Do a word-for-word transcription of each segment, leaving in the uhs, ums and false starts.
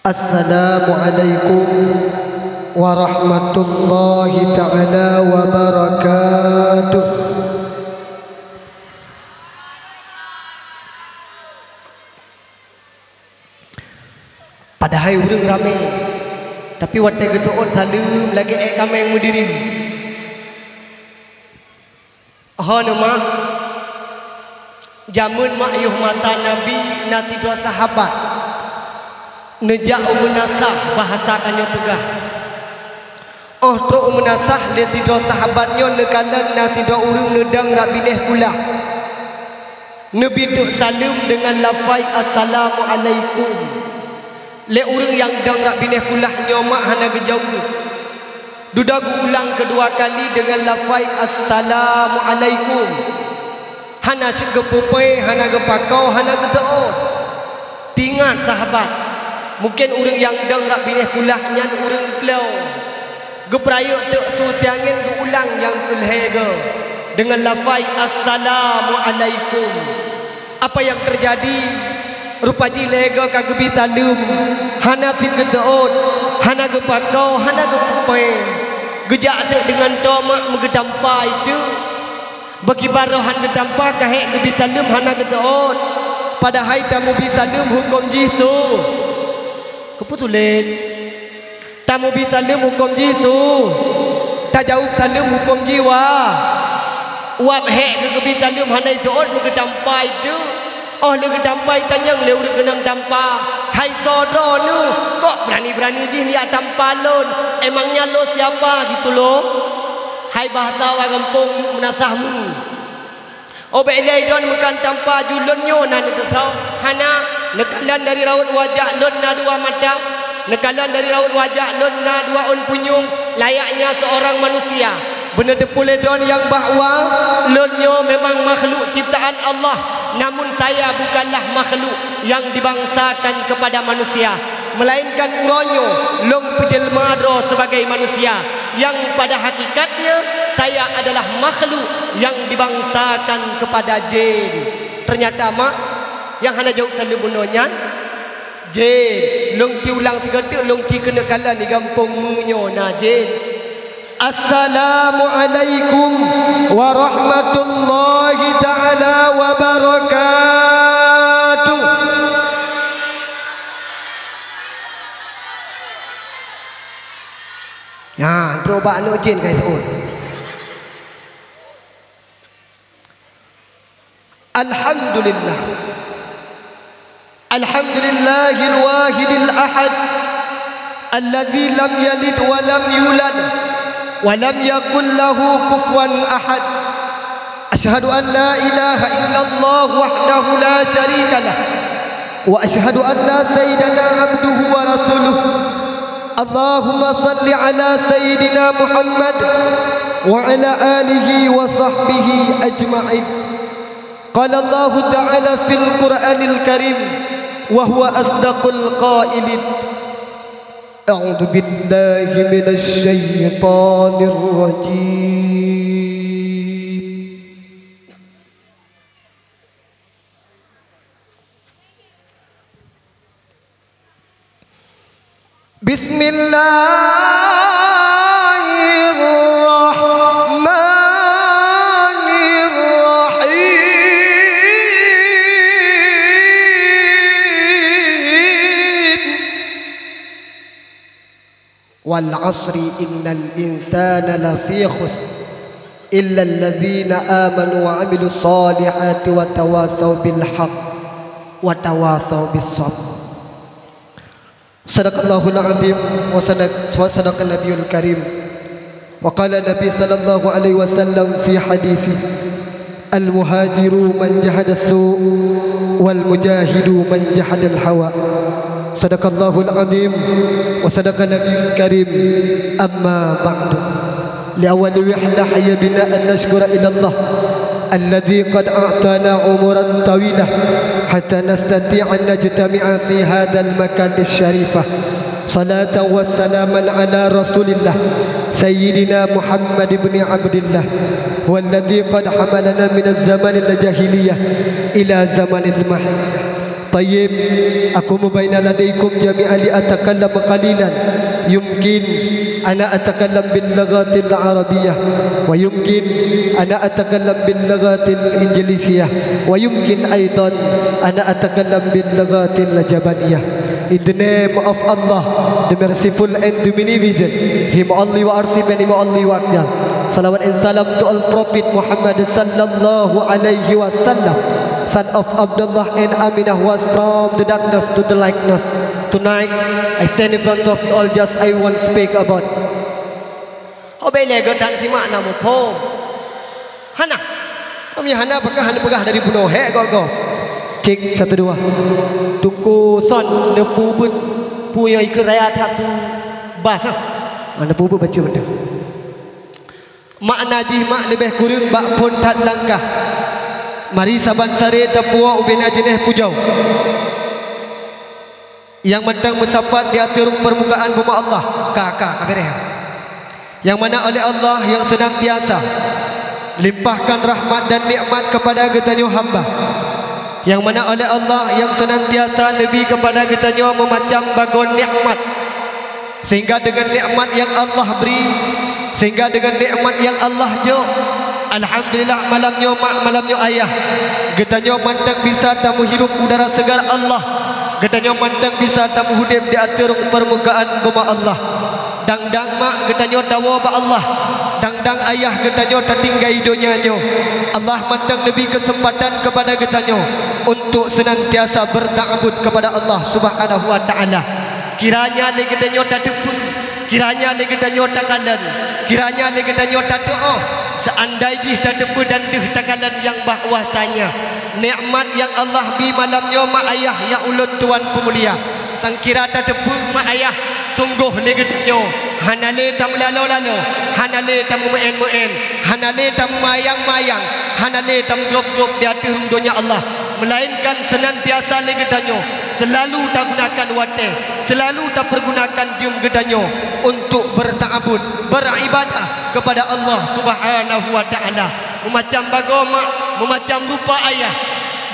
Assalamualaikum warahmatullahi taala wabarakatuh. Padahai ureuëng ramé, tapi watée geuteuôt saleuem lagée ék kaméng meudiri. Ho neuh mah, jameun mak yoh masa Nabi na sidroe sahabat neujak u meunasah, bahasa tanyoe peugah. Óh trok u meunasah lé sidroe sahabat nyoe neukalon na sidroe ureuëng neudong rab binéh kulah. Neubi teuk saleuem deungon lafai assalamualaikum. Lé ureuëng nyang dong rab binéh kulah nyoe mak hana geujaweueb. Dudoe geuulang keudua kali deungon lafai assalamualaikum. Hana syeuk geupeupée, hana geupakau, hana geuteuôt. Tingat sahabat, mungken ureuëng nyang dong rab binéh kulah nyan ureuëng klo. Geupeurayeuk teuk su siangén geuulang nyang keulhée goe deungon lafai assalamualaikum. Apa nyang teujadi? Rupa jih lhée goe ka geubi saleuem, hana sieuk geuteuôt, hana geupakau, hana geupeupée. Geujak teuk deungon toe mak meugeutampa itu. Beukiban roh han geutampa ka hék geubi saleuem hana geuteuôt. Padahai tamubi saleuem huköm jih su. Keupeue tuléh? Tamubi saleuem huköm jih su. Tajaweueb saleuem huköm jih wa. Uab hék geugeubi saleuem hana iteuôt meugeutampa itu. Óh lheueh geutampa itanyong lé ureuëng keunong tampa, "Hai soe droeneueh, kok beurani-beurani jih neujak tampa lôn? Emangnya lôn siapa?" gitu lom. Hai bahasa ureuëng gampông meunasah mu. Óh bék ilée droeneueh meukan tampa ju lôn nyoe na neuteusoe? Hana, neukalon dari raut wajah lôn na dua mata, neukalon dari raut wajah lôn na dua ôn punyueng, layaknya seorang manusia. Beuneuteupeu lé droeneueh nyang bahwa lôn nyoe memang makhluk ciptaan Allah, namun saya bukanlah makhluk yang dibangsakan kepada manusia, melainkan uroe nyoe lôn peujelma droe sebagai manusia, nyang pada hakikatnya saya adalah makhluk yang dibangsakan kepada jin. Ternyata mak, nyang hana jaweueb saleuem bunoe nyan, jin. Lôn ci ulang sigoe teuk, lôn ci keuneuk kalon di gampông meunyoe na jin. Assalamualaikum warahmatullahi taala wabarakatuh. Nyan, trok bak aneuk jin ka iseuôt. Alhamdulillah. Alhamdulillahil wahidil ahad, alladzi lam yalid wa lam yulad, wa lam yakul lahu kufuwan ahad. Asyhadu an la ilaha illallah wahdahu la syarika lah, wa asyhadu anna sayyidana abduhu wa rasuluh. Allahumma salli ala sayyidina Muhammad wa ala alihi wa sahbihi ajma'in. Qala Allahu ta'ala fil Qur'anil Karim, wa huwa asdaqul qailin. A'udzu billahi minasy syaithanir rajim. Bismillahirrahmanirrahim. Wal 'asri innal insana lafi khusr, illal ladzina amanu wa 'amilus shalihati wa tawasau bil haqq wa tawasau bis sabr. Sadaqallahul 'azim wa sadaq-, wa sadaqan nabiyul karim. Wa qala Nabi sallallahu alaihi wasallam fi hadisi, "Al-muhajiru man jahada su', wal mujahidu man jahadal hawa." Sadaqallahul 'azim wa sadaqan nabiyul karim. Amma ba'du. Li awwali wihlah ya bina an nashkura ila Allah alladzi qad a'tana umuran tawilah hatta nastati'a an najtami'a fi hadzal makan syarifah. Salatan wa salaman ala Rasulillah Sayyidina Muhammad ibn Abdillah, huwa alladzi qad hamalana minaz zamanil jahiliyah ila zamanil mahiyyah. Tayyib, aqumu baina ladaikum jami'an li atakallam qalilan. Yumkin ana atakallam bil lughatil arabiyyah, wa yumkin ana atakallam bil lughatil injilisiyyah, wa yumkin aidan ana atakallam bil lughatil jabaniyah. In the name of Allah, the merciful and the beneficent, Him only who are safe and Him only who are clear. Salawat and salam to all Prophet Muhammad sallallahu alaihi wasallam, son of Abdullah and Aminah, who was from the darkness to the lightness. Tonight, I stand in front of you all, just I want speak about. Oh, bèk lé geutan simak na muphom. Hana. Kami hana peugah, hana peugah dari bunoe. Hek gob-gob. Cek, satu, dua. Teungku Son, neupeubuet peue nyang ikheun raya that su bas, ah. Ah, neupeubuet bacut beutôi. Makna jih mak leubeh kureueng bak phon that langkah. Mari saban saré tapuwoe ubena jeunèh pujoe. Nyang mantong meusapat di ateueh rhueng peurmukaan bumoe Allah. Ka, ka, ka bèrèh. Nyang mana oleh Allah nyang seunantiasa limpahkan rahmat dan nikmat keupada geutanyoe hamba. Nyang mana oleh Allah nyang seunantiasa neubri keupada geutanyoe meumacam bagoe nikmat. Sehingga deungon nikmat nyang Allah bri, sehingga deungon nikmat nyang Allah jok, alhamdulillah, malam nyoe mak, malam nyoe ayah, geutanyoe mantong bisa tameuhirup udara segar Allah, geutanyoe mantong bisa tameuhudép di ateueh rhueng peurmukaan bumoe Allah. Dang-dang mak geutanyoe tawoe bak Allah, dang-dang ayah geutanyoe tatinggai donya nyoe. Allah mantong neubri keuseumpatan keupada geutanyoe untuk seunantiasa beuta'abud keupada Allah Subhanahu wa Ta'ala. Kiranya lé geutanyoe tateupeue, kiranya lé geutanyoe takalon, kiranya lé geutanyoe tateu'oh, seuandai jih tateupeue dan deuh takalon nyang bahwasanya nikmat nyang Allah bri malam nyoe mak ayah nyang ulôn tuan peumulia. Sangkira tateupeue mak ayah, sunggoh lé geutanyoe hana lé tameulalo-lalo, hana lé tameumeu'én-meu'én, hana lé tameumayang-mayang, hana lé tameugrôb-grôb di ateueh rhueng donya Allah, meulainkan seunantiasa lé geutanyoe seulalu tagunakan watèe, seulalu tapeurgunakan jeuem geutanyoe untuk beuta'abud, beuribadah keupada Allah Subhanahu wa Ta'ala. Meumacam bagoe mak, meumacam rupa ayah,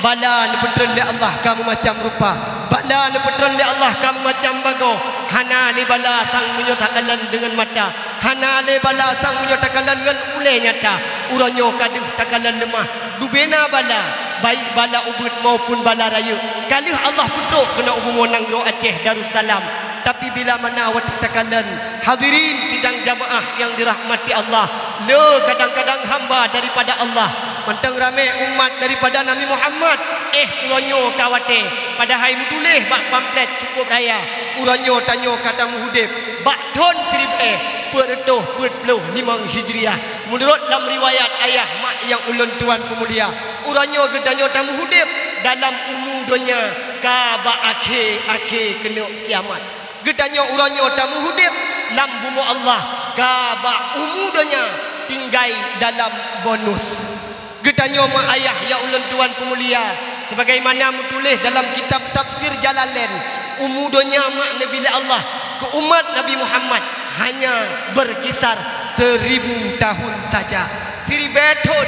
bala neupeutreun lé Allah ka meumacam rupa, bala neupeutreun lé Allah ka meumacam bagoe. Hana lé bala sang meunyoe takalon deungon mata, hana lé bala sang meunyoe takalon ngon ulèe nyata. Uroe nyoe ka deuh takalon leumah, dubena bala, baik bala ubeuet maupun bala rayeuk, ka lheueh Allah peutrok keunoe u bumoe nanggroe Aceh Darussalam. Tapi bila mana watèe takalon, hadirin sidang jamaah nyang dirahmati Allah, le kadang-kadang hamba daripada Allah, mantong ramè umat daripada Nabi Muhammad, eh, uroe nyoe ka watèe, padahai meutuléh bak pamflet cukup raya, uroe nyoe tanyoe ka tameuhudép bak thon siribèe peuet reutôh peuet ploh limong Hijriah. Meunurot lam riwayat ayah mak nyang ulôn tuan peumulia, uroe nyoe geutanyoe tameuhudép dalam umu donya ka bak akhé-akhé keuneuk kiamat. Geutanyoe uroe nyoe tameuhudép lam bumoe Allah ka bak umu donya tinggai dalam bonus. Geutanyoe mak ayah nyang ulôn tuan peumulia, sebagaimana meutuléh dalam kitab tafsir Jalalain, umu donya mak neubri lé Allah keu umat Nabi Muhammad hanya berkisar seribu tahun saja. Siribèe thon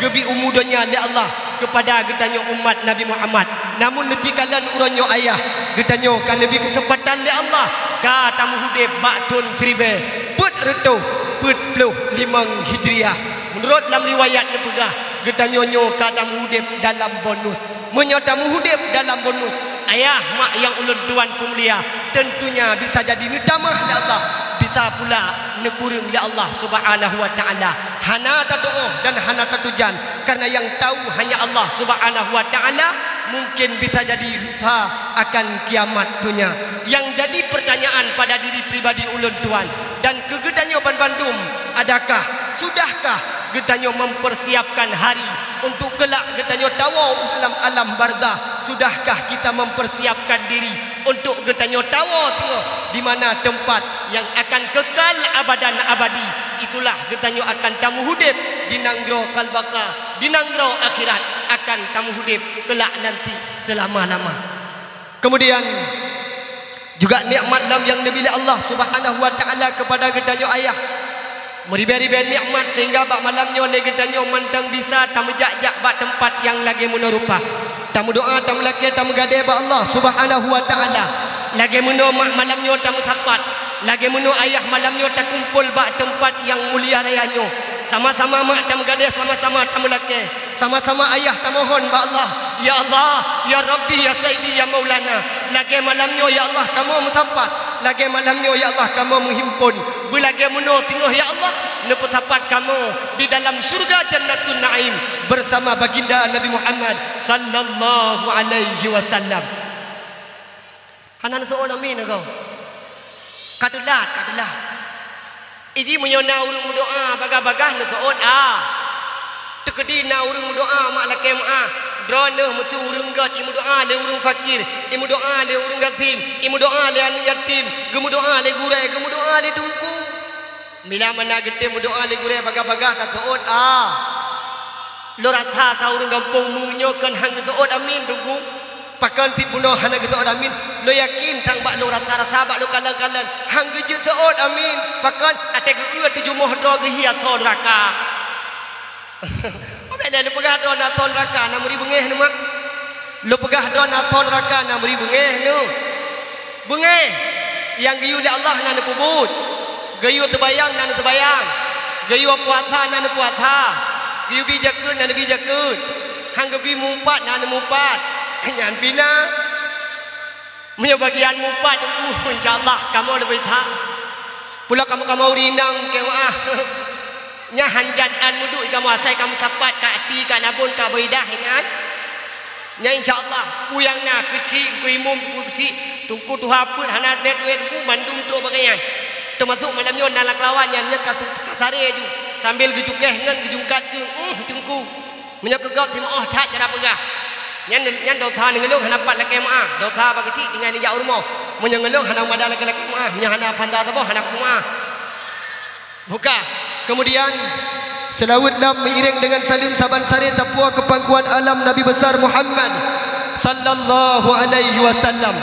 geubri umu donya lé Allah keupada geutanyoe umat Nabi Muhammad. Namun neucikalon uroe nyoe ayah, geutanyoe ka neubri keuseumpatan lé Allah ka tameuhudép bak thon siribèe peuet reutôh peuet ploh limong Hijriah. Meunurot lam riwayat neupeugah, geutanyoe nyoe ka tameuhudép dalam bonus. Meunyoe tameuhudép dalam bonus, ayah mak nyang ulôn tuan peumulia, tentunya bisa jadi neutamah lé Allah, bisa pula neukureueng lé Allah Subhanahu wa Ta'ala. Hana tatu'oh dan hana tatujan, karena nyang tahu hanya Allah Subhanahu wa Ta'ala, mungkin bisa jadi lupa akan kiamat donya. Nyang jadi pertanyaan pada diri pribadi ulôn tuan dan keu geutanyoe banmandum, adakah, sudahkah geutanyoe mempersiapkan hari untuk kelak geutanyoe tawoe u dalam alam barzakh? Sudahkah kita mempersiapkan diri untuk geutanyoe tawoe teungoh di mana teumpat nyang akan kekal abadan abadi? Itulah geutanyoe akan tameuhudép di nanggroe kalbaka, di nanggroe akhirat akan tameuhudép kelak nanti seulama-lama. Keumudian, juga nikmat lom nyang neubri lé Allah Subhanahu wa Ta'ala keupada geutanyoe ayah. Meuribèe-ribèe nikmat sehingga bak malam nyoe lé geutanyoe mantong bisa tameujak-jak bak teumpat nyang lagèe meunoe rupa. Tameudoa, tameulakée, tameugadée bak Allah Subhanahu wa Ta'ala. Lagée meunoe mak malam nyoe tameusapat, lagée meunoe ayah malam nyoe takumpol bak teumpat nyang mulia raya nyoe. Sama-sama mak tameugadée, sama-sama tameulakée, sama-sama ayah tamohon bak Allah, "Ya Allah, ya Rabbi, ya Saidi, ya Maulana, lagée malam nyoe, ya Allah, kamoe meusapat, lagée malam nyoe, ya Allah, kamoe meuhimpon, beulagée meunoe singoh, ya Allah, neupeusapat kamoe di dalam syurga Jannatun Naim bersama Baginda Nabi Muhammad sallallahu alaihi wasallam." Hana neuseuôt amin, agoe. Ka teulat, ka teulat. Iji meunyoe na ureuëng meudoa bagah-bagah neuseuôt, ah. Teukeudi na ureuëng meudoa mak lakée meuáh, droeneuh meuseu ureuëng gét, imeudoa lé ureuëng fakir, imeudoa lé ureuëng gasien, imeudoa lé aneuëk yatim, geumeudoa lé gurée, geumeudoa lé teungku. Bila mana geutem meudoa lé gurée bagah-bagah taseuôt, ah. Lôn rasa sa ureuëng gampông meunyoe kon han geuseuôt amin, teungku. Pakon sit bunoe hana geuseuôt amin, lôn yakin sang bak lôn rasa-rasa, bak lôn kalon-kalon, han geujeuet seuôt amin. Pakon? Até geueu teujumoh droe geuhia soe neuraka. Bék lé lôn peugah droe na soe neuraka, na meuri beungéh neuh mak. Lôn peugah droe na soe neuraka, na meuri beungéh neuh. Beungéh, nyang geuyue lé Allah na neupeubuet. Geuyue teubayang na neuteubayang. Geuyue puasa na neupuasa. Geuyue bi jakeuet na neubi jakeuet. Han geubi meuupat na neumeuupat. Nyan pih na. Meunyoe bagian meuupat, uh, insya Allah kamoe leubeh that. Pula kamoe-kamoe ureuëng inong keu meuáh. Nyan han jan án meuduek kamoe asai kamoe sapat ka ati, ka nabôn, ka beuidah nyan. Nyan insya Allah, peue nyang na keuchik, keu imum, keu keuchik, teungku tuha peuet hana net-net teungku mandum trok bagaih nyan. Teumasok malam nyoe na lam keulawan nyan, nyan ka, ka saré aju. Sambil geucukéh ngon geujungkat keu, uh, teungku. Meunyoe keu gob timeu'oh that cara peugah. Nyan, nyan dosa ngeulong hana pat lakée meuáh. Dosa bak keuchik tinggai nijak u rumoh. Meunyoe ngeulong hana mada lakée-lakée meuáh, meunyoe hana panda saboh hana kumaah. Buka. Kemudian, seulaweuet lom meuiréng deungon saleuem saban saré tapuwoe keu pangkuan alam Nabi Besar Muhammad sallallahu alaihi wasallam,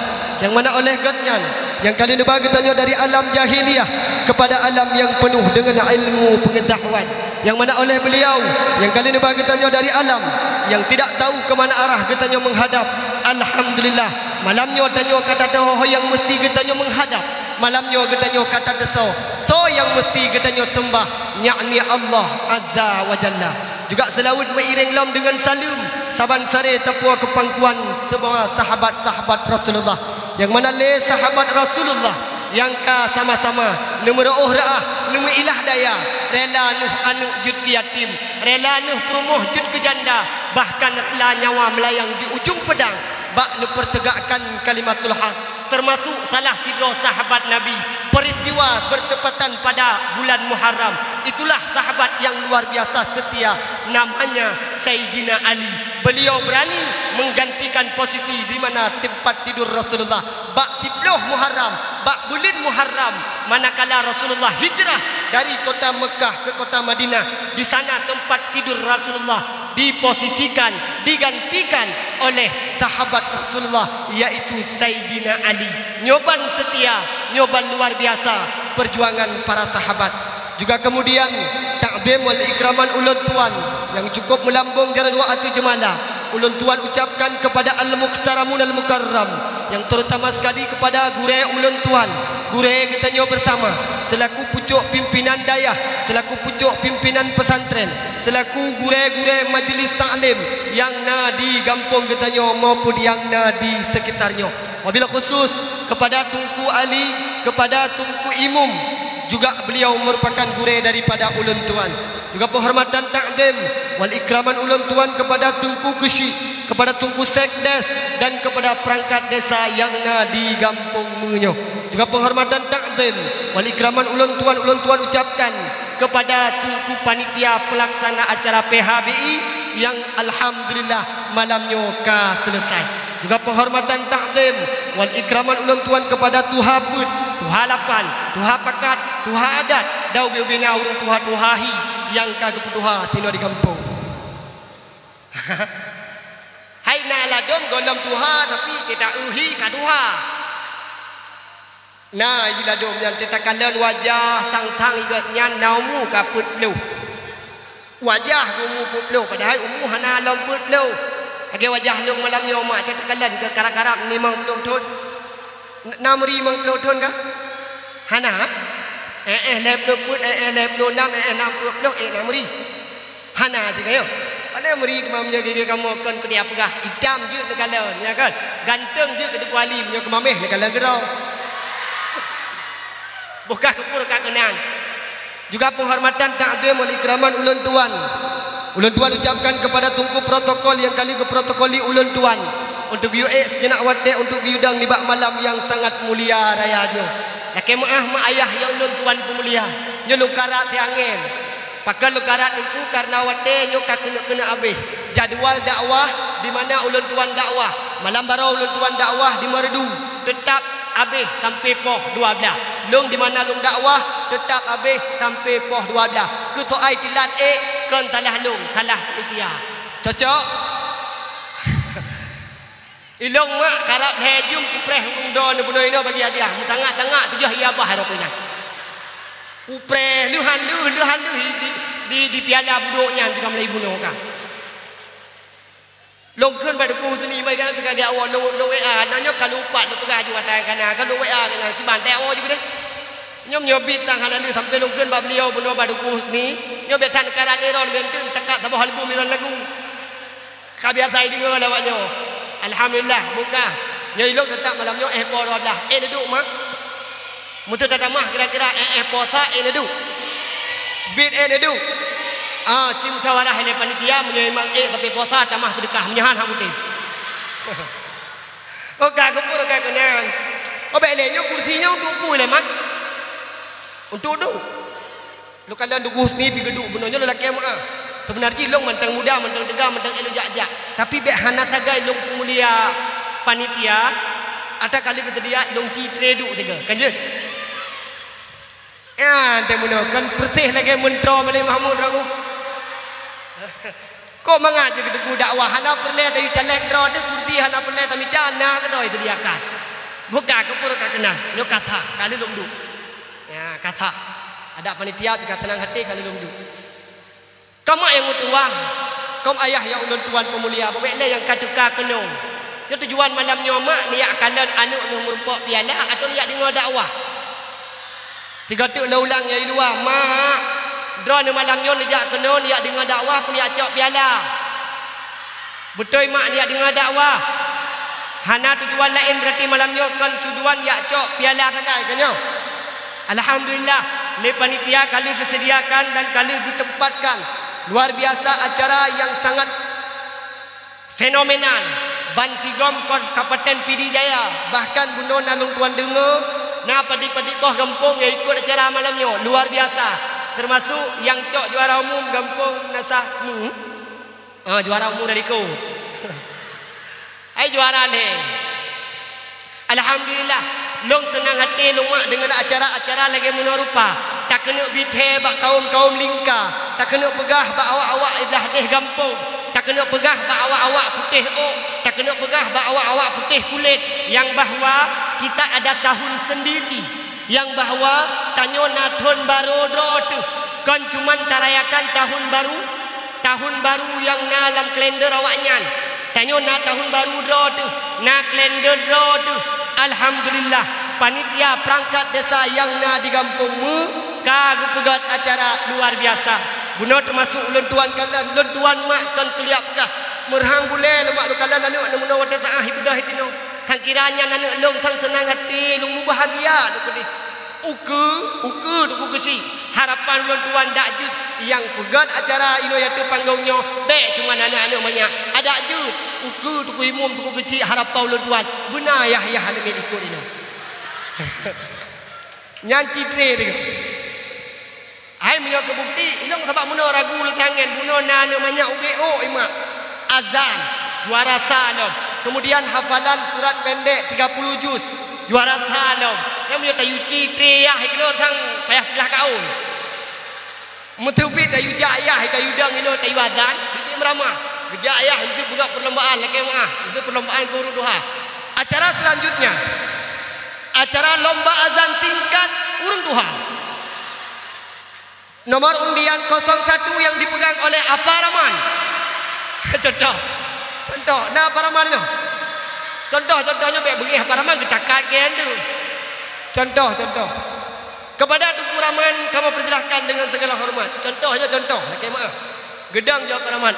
nyang mana oleh gobnyan nyang ka lheueh neuba geutanyoe dari alam jahiliyah keupada alam nyang peunoh deungon ilmu peungeutahuan, nyang mana oleh beuliau nyang ka lheueh neuba geutanyoe dari alam nyang tidak tahu keu mana arah geutanyoe meuhadab. Alhamdulillah, malam nyoe tanyoe ka tateuho ho nyang meuseuti geutanyoe meuhadab. Malam nyoe geutanyoe ka tateusoe soe nyang meuseuti geutanyoe seumbah, yakni Allah Azza wa Jalla. Juga seulaweuet meuiréng lom deungon saleuem saban saré tapuwoe keu pangkuan seumua sahabat-sahabat Rasulullah, nyang mana lé sahabat Rasulullah nyang ka sama-sama neumeuroh reuah, neumeuilah daya, rela neuh aneuëk jeuet keu yatim, rela neuh peurumoh jeuet keu janda, bahkan rela nyawa meulayang di ujong peudang bak neupeuteugakan kalimatul haq. Termasuk salah sidroe sahabat Nabi, peristiwa bertepatan pada bulan Muharram. Itulah sahabat yang luar biasa setia, namanya Saidina Ali. Beliau berani menggantikan posisi di mana tempat tidur Rasulullah. Bak siploh Muharram, bak buleuen Muharram, manakala Rasulullah hijrah dari kota Mekah ke kota Madinah, di sana tempat tidur Rasulullah diposisikan, digantikan oleh sahabat Rasulullah, yaitu Saidina Ali. Nyoe ban setia, nyoe ban luar biasa perjuangan para sahabat. Juga kemudian, takzim wal ikraman ulôn tuan nyang cukup meulambong jaroe dua ateueh jeumala ulôn tuan ucapkan kepada al-muhtaramun al-mukarram, nyang terutama sekali kepada gurée ulôn tuan, gurée geutanyoe bersama, selaku pucok pimpinan dayah, selaku pucok pimpinan pesantren, selaku gurée-gurée majlis taklim nyang na di gampông geutanyoe maupun nyang na di sekitar nyoe. Wabil khusus kepada Teungku Ali, kepada Teungku Imum, juga beliau merupakan gurée daripada ulôn tuan. Juga penghormatan takzim wal ikraman ulôn tuan kepada Teungku Keuchik, kepada Teungku Sekdes, dan kepada perangkat desa nyang na di gampông meunyoe. Juga penghormatan takzim wal ikraman ulôn tuan, ulôn tuan ucapkan kepada Teungku Panitia Pelaksana Acara P H B I nyang alhamdulillah malam nyoe ka selesai. Juga penghormatan takzim wal ikraman ulôn tuan kepada tuha peuet, tuha lapan, tuha pakat, tuha adat, dan ubé-ubé na ureuëng tuha-tuha hi nyang ka geupeutuha sinoe di gampông. Hai na ladôm gohlom tuha, tapi kita uhi ka tuha. Na, i ladôm nyan teuh takalon wajah sang-sang i gobnyan na umu ka peuet ploh. Wajah geumu peuet ploh, padahai umu hana lom peuet ploh. Lagèe wajah lôn malam nyoe mak, teukalon keu karab-karab limong ploh thon. N-, na meuri limong ploh thon ka? Hana? Eh, eh, lhèe ploh peuet, eh, eh, lhèe ploh nam, eh, eh, nam ploh, eh, na meuri. Hana sigoe. Padahai meuri teuma meunyoe gigi kamoe kon keu dia peugah, itam jeuet neukalon, ya kan? Ganteng jeuet keu Teungku Ali, meunyoe keumameh neukalon keudroe. Buka kupur ka keunan. Juga penghormatan, takzim wal ikraman ulôn tuan. Ulôn tuan ucapkan kepada Teungku protokol yang ka lheueh geuprotokoli ulôn tuan untuk geuyue ék sijeunap watèe untuk geuyue dong nibak malam nyang sangat mulia raya nyoe. Lakèe meu'ah mak ayah nyang ulôn tuan peumulia. Nyoe lôn karat siangén. Pakon lôn karat Teungku, karena watèe nyoe ka keuneuk-keuneuk abéh. Jadwal dakwah di mana ulôn tuan dakwah. Malam baroe ulôn tuan dakwah di Meureudu. Teutap abéh sampoe poh dua blah. Lôn di mana lôn dakwah teutap abéh sampoe poh dua blah. Keu soai teulat ék kon salah lôn, salah panitia. Cocok? Ilôn mak karab lhèe jeuem kupreh ureueng droeneuh bunoe inoe bagi hadiah. Meutangat-tangat tujoh ié abah rot nyan. Kupreh lheuh han lheuh, lheuh han lheuh di, di, di piala budok nyan juga mulai bunoe ka. Lôn kheun bak Teungku Husni, mai ka, ka geuwoe lôn, lôn W A. Na nyoe ka lupa lôn peugah ju watèe kana, ka lôn W A keu nyan, kiban teuwoe ju keudeh. Nyoe, nyoe biet sang hana lé sampoe lôn kheun bak beliau bunoe bak Teungku Husni. Nyoe biet that neukarat lé droe, biet teuk teuka saboh album droe lagu. Ka biasa ideungoe lawak nyoe. Alhamdulillah, buka. Nyoe ilôn teutap malam nyoe éh poh dua blah. Éh neuduek mak. Meuseu tatamah kira-kira éh, éh poh sa éh neuduek. Biet éh neuduek. Ah, ci musyawarah lé panitia, meunyoe memang ék sampoe poh sa tamah seudeukah, meunyoe han hana putéh. Oh, ka kupur ka keunan. Oh, bèk lé nyoe kursi nyoe untuk peue lé mak? Untuk duek. Lôn kalon Teungku Husni pi geuduek bunoe nyoe lôn lakèe meu'ah. Seubeuna jih lôn mantong muda, mantong teuga, mantong ék lôn jak-jak. Tapi bèk hana sagai lôn peumulia panitia, ata ka lheueh geuseudia lôn ci tré duek sigoe. Kan jeuet? Nyan teuh bunoe kon peureséh lagèe meuntroe Malém Mahmud droe. Kok mangat jeuet keu Teungku dakwah, hana peureulèe tayue caleg droe teuh, kursi hana peureulèe tamita, na keudroe seudiakan. Buka kupur ka keunan, nyoe ka sa, ka lheueh lôn duek. Ya, ka sa. Adak panitia pih ka seunang até ka lheueh lôn duek. Kamoe nyang meutuwah, kaum ayah nyang ulôn tuan peumulia, bèk lé nyang ka teuka keunoe. Nyoe tujuan malam nyoe mak neujak kalon aneuk neuh meurumpok piala atawa neujak deungoe dakwah? Sigoe teuk lôn ulang nyang i luwa, mak, droeneuh malam nyoe neujak keunoe neujak deungoe dakwah peue neujak cok piala? Beutôi mak neujak deungoe dakwah? Hana tujuan laén, beurati malam nyoe kon tujuan jak cok piala sagai, kan nyoe? Alhamdulillah, lé panitia ka lheueh geuseudiakan dan ka lheueh geuteumpatkan luar biasa acara nyang sangat fenomenal. Bansigom kon Kabupaten Pidie Jaya, bahkan bunoe na lôn tuan deungoe, na padit-padit boh gampông nyang ikot acara malam nyoe, luar biasa. Teumasok nyang cok juara umum gampông Nasah Mu. Ah, juara umum dari ko. Hai juara lhèe. Alhamdulillah, lôn seunang até lôn mak deungon acara-acara lagèe meunoe rupa. Takeuneuk bithèe bak kawöm-kawöm lingka, takeuneuk peugah bak awak-awak i blah deh gampông, takeuneuk peugah bak awak-awak putéh ôk, takeuneuk peugah bak awak-awak putéh kulét nyang bahwa kita ada tahun sendiri. Nyang bahwa tanyoe na thon barô droe teuh, kon cuman tarayakan tahun barô, tahun barô nyang na lam kalender awaknyan. Tanyoe na tahun barô droe teuh, na kalender droe teuh. Alhamdulillah, panitia perangkat desa nyang na di gampông meu ka geupeugöt acara luar biasa. Bunoe teumasok ulôn tuan kalon, ulôn tuan mak kon keuliak peugah. Meurhang bulèe lôn mak lôn kalon aneuk, aneuk bunoe watèe saah ibeudôh itinoe. Sang kira nyan aneuk lôn sang seunang até lôn, mubahgia lôn keudeh. Ukeue, ukeue Teungku Geuchik. Harapan ulôn tuan dak jeuet nyang peugöt acara inoe ateueh panggong nyoe, bèk cuma aneuk-aneuk manyak. Adak jeuet ukeue Teungku Imum, Teungku Geuchik, harapan ulôn tuan beuna yah-yah aneuk miet ikot inoe. Nyan citré teuh. Hai meunyoe keu bukeuti, ilôn sabab meunoe ragu lôn tangen, bunoe na aneuk manyak ubé ôk imak. Azan, juara sa lom. Keumudian hafalan surat pendek tiga puluh juz, juara sa lom. Nyan meunyoe tayue citré yah inoe sang payah peugah kaôn. Meuteubiet tayue jak yah, tayue dong inoe, tayue azan, biet meuramah. Geujak yah, itu peugah perlombaan lakèe meuah, itu perlombaan guru tuha. Acara selanjutnya, acara lomba azan tingkat ureueng tuha. Nomor undian kosong satu yang dipegang oleh Apa Rahman. Contoh. Contoh, na paraman nyoe. Contoh, contoh nyoe bèk beungèh paraman geutakat keu nyan tu. Contoh, contoh. Kepada Teungku Raman kamoe persilahkan dengan segala hormat. Contoh nyoe contoh, lakèe meu'ah. Geudong jaweueb paraman.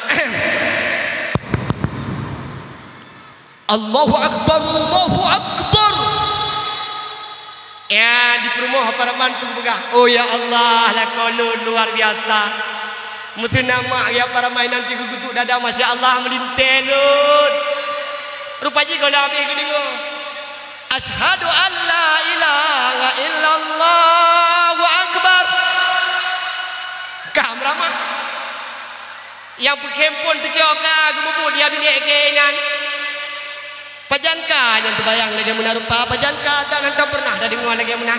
Allahu Akbar, Allahu Akbar. Ya, di peurumoh paraman pun peugah, "Oh ya Allah, lakoe lôn luar biasa." Meuteuna mak ya paraman nyan pih geugutuk dada, "Masya Allah, meulintèe lôn." Rupa jih gohlom habéh geudeungoe, "Asyhadu an la ilaha illallah, Allahu Akbar." Ka meuramah. Nyang peukhém phôn teucok ka geumubuet di abinéh keu inan. Pajan ka nyan teubayang lagèe meunan rupa, pajan ka ata nan ka pernah tadeungoe lagèe meunan.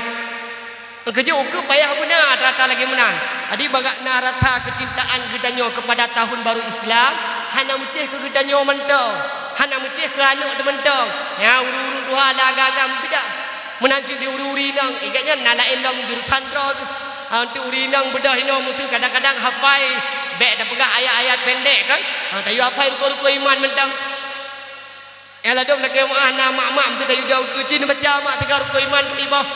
Keujeuet ukeue payah beuna ata-ata lagèe meunan. Jadi, bak na rasa keucintaan geutanyoe keupada tahun baru Islam, hana meucéh keu geutanyoe mantong, hana meucéh keu aneuk teuh mantong. Nyan ureueng-ureueng tuha lam agam-agam beda. Meunan cit di ureueng-ureueng inong, i gobnyan na laén lom jurusan droe geuh. Ha, untuk ureueng inong beudôh inoe meuseu kadang-kadang hafai, bèk tapeugah ayat-ayat pendek kan. Ha, tayue hafai rukon-rukon iman mantong. Eh, ladôm lagèe meu'ah na mak-mak meuseu tayue dong keu cit neubaca mak teuga rukon iman keu iboh.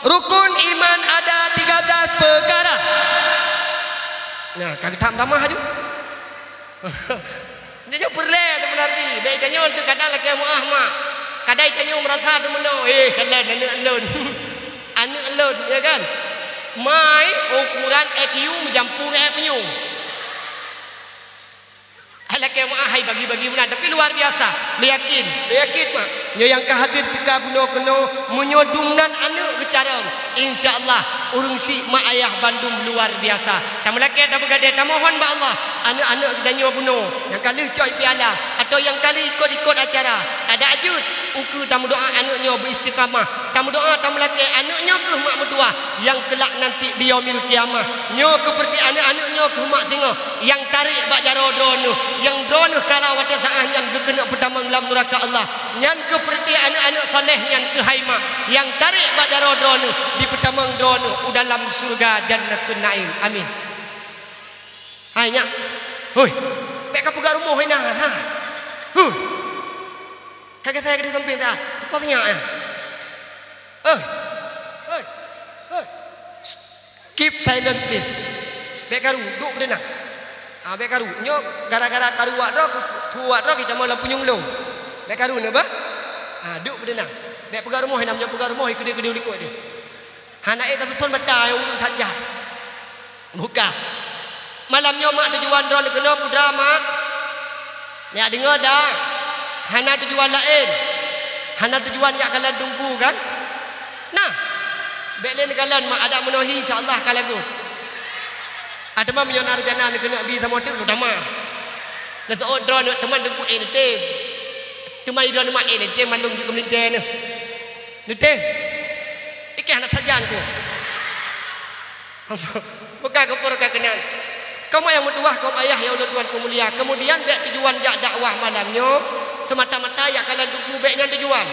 Rukun iman ada tiga belas peukara. Nah, ka geutam tamah aju. Nyoe peureulèe teupeunarti, bèk tanyoe teuh kadang lakèe meu'ah mak. Kadang tanyoe meurasa teumeunoe, "Eh, kalon aneuk lôn." Aneuk lôn, ya kan? Mai ukuran I Q meujampu ngon I Q. Hai lakèe meu'ah hai bagi-bagi meunan, tapi luar biasa. Lôn yakin, lôn yakin mak. Nyoe nyang ka hadir teuka bunoe keunoe, meunyoe dum nan aneuk geucarông, insya Allah ureueng syiek mak ayah bandum luar biasa. Tameulakèe, tameugadèe, tamohon bak Allah, aneuk-aneuk geutanyoe bunoe nyang ka lheueh cok piala atau nyang ka lheueh ikot-ikot acara, adak jeuet ukeue tameudoa aneuk nyoe beuistiqamah. Tameudoa, tameulakèe aneuk nyoe keuh mak meutuwah nyang keulak nanti di yaumil qiyamah. Nyoe keuh peureuté aneuk-aneuk nyoe keuh mak singoh nyang tarek bak jaroe droeneuh, nyang droeneuh kala watèe saát nyan geukeuneuk peutamong lam nuraka Allah. Nyan keuh peureuté aneuk-aneuk saleh nyan keuh hai mak, nyang tarek bak jaroe droeneuh, jipeutamong droeneuh u dalam syeuruga Jannatun Naim. Amin. Hai nyak, hoi, bèk kapeugah rumoh inan, ha. Hoi. Ka gata nyang di sampéng ta, teupot nyak nyan. Hoi. Hoi. Hoi. Keep silent, please. Bèk karu, duek beudeunang. Ah, bèk karu. Nyoe gara-gara karu wak droe, tu wak droe kita mau lam punyueng lôn. Bèk karu nyoe bah. Ah, duek beudeunang. Bèk peugah rumoh, nam nyoe peugah rumoh, ikeu deh, ikeu deh likot deh. Hana ék tasuson bata nyang ureueng that jak. Buka. Malam nyoe mak tujuan droeneuh keunoe peue, mak? Nyak deungoe dah. Hana tujuan laén. Hana tujuan jak kalon teungku kan? Nah. Bèk lé neukalon mak, adak meunoe hi insya Allah ka lagot. Ah, teuma meunyoe na rencana neukeuneuk bi samoe teuk, lôn tamah. Neuseuôt droeneuh teuma teungku ék neutem. Teuma droeneuh mak ék neutem mandum jeuet keu meulintèe neuh. Neutem. Ikeh hana sajan ku. Buka keupeue ka keunan. Kaum nyang meutuwah, kaum ayah nyang ulôn tuan peumulia. Keumudian bèk tujuan jak dakwah malam nyoe seumata-mata jak kalon teungku, bèk nyan tujuan.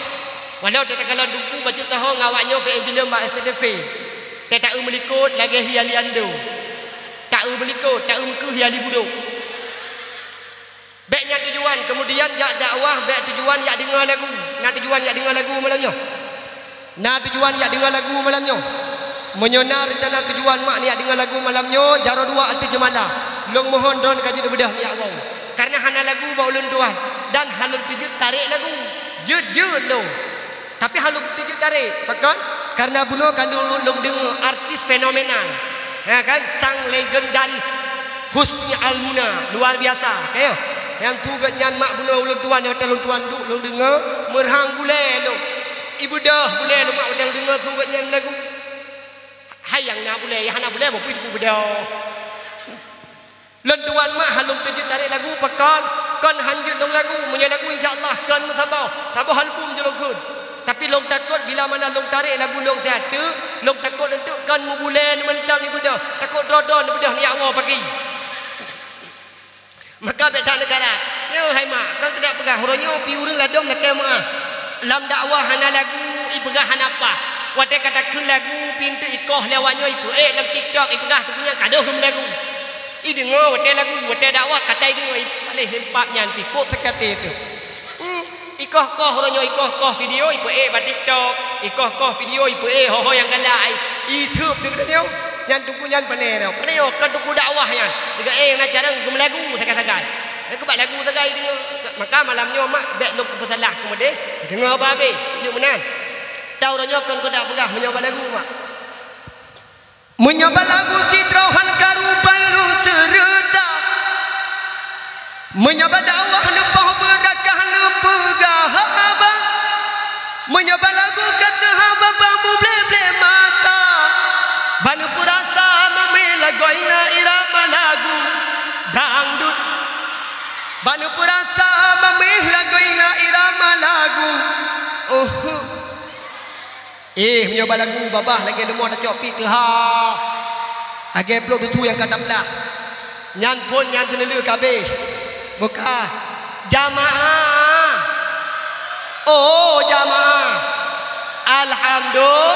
Walau teuka kalon teungku bacut saho ngon awak nyoe film bak S T T V. Teuka eu meulikot lagèe hi Aliando. Teuka eu meulikot, teuka eu meukeue hi Ali Budok. Bèk nyan tujuan, keumudian jak dakwah bèk tujuan jak deungoe lagu. Na tujuan jak deungoe lagu malam nyoe? Na tujuan jak deungoe lagu malam nyoe? Meunyoe na reuncana tujuan mak neujak deungoe lagu malam nyoe, jaroe dua ateueh jeumala. Lôn mohon droeneuh ka jeuet beudôh neujak woe. Kareuna hana lagu bak ulôn tuan, dan hana lôn teujeuet tarek lagu. Jeuet-jeuet lôn. Tapi hana lôn teujeuet tarek. Pakon? Kareuna bunoe ka lôn, lôn deungoe artis fenomenal. Ya kan? Sang legendaris. Husni Almuna, luar biasa, ka ya. Nyang su geuh nyan mak bunoe ulôn tuan, nyang watèe lôn tuan duek lôn deungoe, meurhang bulèe lôn. Ibeudôh bulèe lôn mak watèe lôn deungoe su geuh nyan lagu. Hai nyang na bulèe, nyang hana bulèe, bukui teupeu beudôh. Lôn tuan mak hana lôn teujeuet tarek lagu, pakon? Kon han jeuet lôn lagu, meunyoe lagu insya Allah kon meusaboh, saboh album jeuet lôn kheun. Tapi lôn takot bila mana lôn tarek lagu lôn siat teuk, lôn takot eunteuk kon meubulèe neumantong ibeudôh, takot droe-droe neubeudôh neujak woe paki. Maka bèk that neukara. Nyoe hai mak, kon keudak peugah, uroe nyoe pih ureueng ladôm lakèe meu'ah. Lam dakwah hana lagu, ipeugah hana paih. Watèe ka takheun lagu, pih eunteuk ikoh lé awak nyoe, ipeuék lam TikTok, ipeugah teuk nyan ka deuh meulagu. Ideungoe watée lagu, watée dakwah, ka ta ideungoe, paléh lam pap nyan pih, kok sakét até teuh. Hmm, ikoh-koh uroe nyoe, ikoh-koh video, ipeuék bak TikTok, ikoh-koh video, ipeuék ho-ho nyang galak, i-, iteup teuh geutanyoe. Nyan teungku nyan pané nyoe, pané nyoe, kon teungku dakwah nyan. Lagée, eh, na carông geumeulagu sagai-sagai. Nyan keuh bak lagu sagai deungoe. Maka malam nyoe mak bék lôn keupeusalah keumudéh, deungoe babé, nyoe meunan. Tau uroe nyoe kon keudak peugah meunyoe bak lagu mak. Meunyoe bak lagu sidroe han karu palu seureuta, meunyoe bak dakwah neupoh beurakah neupeugah haba, meunyoe bak lagu ka teuhaba bak mublé-blé mata, bak neupeurasa mamé lagoe na irama lagu dangdut, bak neupeurasa mamé lagoe na irama lagu, oh. Eh, meunyoe bak lagu babah lagée leumo tacok pih teuha. Lagée plôk dusu nyang ka tablah. Nyan phon nyan teuneulheueh ka abéh. Buka. Jamaah. Oh, jamaah. Alhamdulillah.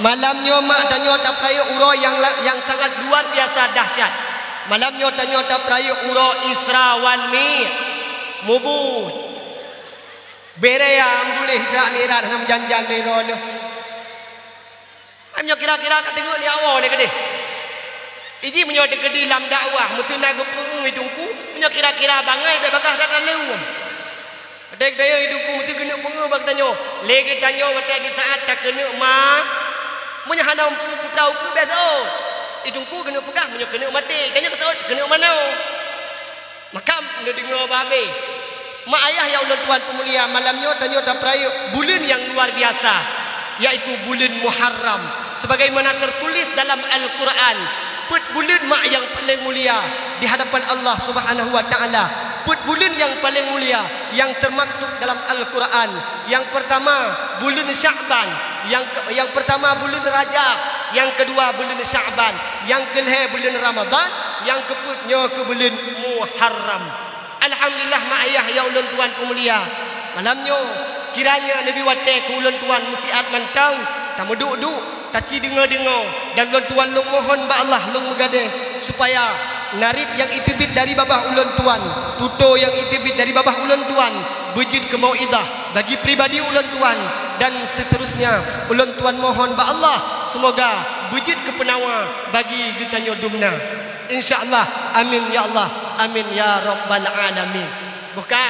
Malam nyoe mak tanyoe tapeurayeuk uroe nyang la-, nyang sangat luar biasa dahsyat. Malam nyoe tanyoe tapeurayeuk uroe Isra wal Mi-, Mubuet. Bere ya, alhamdulillah, Isra Mi'raj hana meujan-jan lé droeneuh. Meunyoe kira-kira ka teungeut lé awai lé keudeh. Iji meunyoe teukeudi lam dakwah, meuteuna geupeue i teungku, meunyoe kira-kira bangai bèk bagaih that lam leuem. Watèe geutanyoe i teungku meuteuna keuneuk peue bak geutanyoe. Lé geutanyoe watèe di saat takeuneuk ma, meunyoe hana mampu putra ukeue bèk seuôt. I teungku keuneuk peugah meunyoe keuneuk maté, tanyoe taseuôt keuneuk manoe. Maka neudeungoe babé. Mak ayah nyang ulôn tuan peumulia, malam nyoe tanyoe tapeurayeuk buleuen nyang luar biasa, yaitu buleuen Muharram. Sebagaimana tertulis dalam Al-Quran, peuet buleuen mak nyang paleng mulia di hadapan Allah Subhanahu wa Ta'ala. Peuet buleuen nyang paleng mulia nyang teumaktub dalam Al-Quran. Nyang peurtama, buleuen Sya'ban. Nyang ke-, nyang peurtama buleuen Rajab, nyang keudua buleuen Sya'ban, nyang keulhèe buleuen Ramadhan, nyang keupeuet nyoe keuh buleuen Muharram. Alhamdulillah, mak ayah nyang ulôn tuan peumulia. Malam nyoe, kiranya neubi watèe keu ulôn tuan meusiat mantong, tameuduek-duek, taci deungoe-deungoe, dan ulôn tuan lôn mohon bak Allah lôn meugadôh supaya narit nyang iteubiet dari babah ulôn tuan, tutoe nyang iteubiet dari babah ulôn tuan, beujeuet keu mau'izah bagi pribadi ulôn tuan, dan seuterusnya ulôn tuan mohon bak Allah, seumoga beujeuet keu peunawa bagi geutanyoe dumna. Insya Allah. Amin ya Allah. Amin ya Rabbal Alamin. Buka.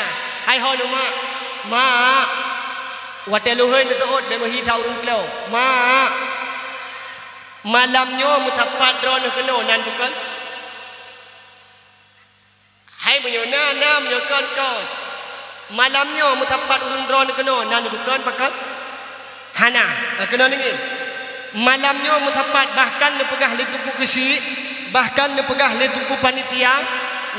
Hai ho neu mak. Mak. Watèe lôn hôi neuseuôt bèk meuhi that ureueng klo. Mak. Malam nyoe meusapat droeneuh keunoe nan bukon? Hai meunyoe na, na, meunyoe kon, kon. Malam nyoe meusapat ureueng droeneuh keunoe nan bukon pakon? Hana. Eh, keunoe deungoe. Malam nyoe meusapat bahkan neupeugah lé Teungku Keuchik, bahkan neupeugah lé Teungku Panitia,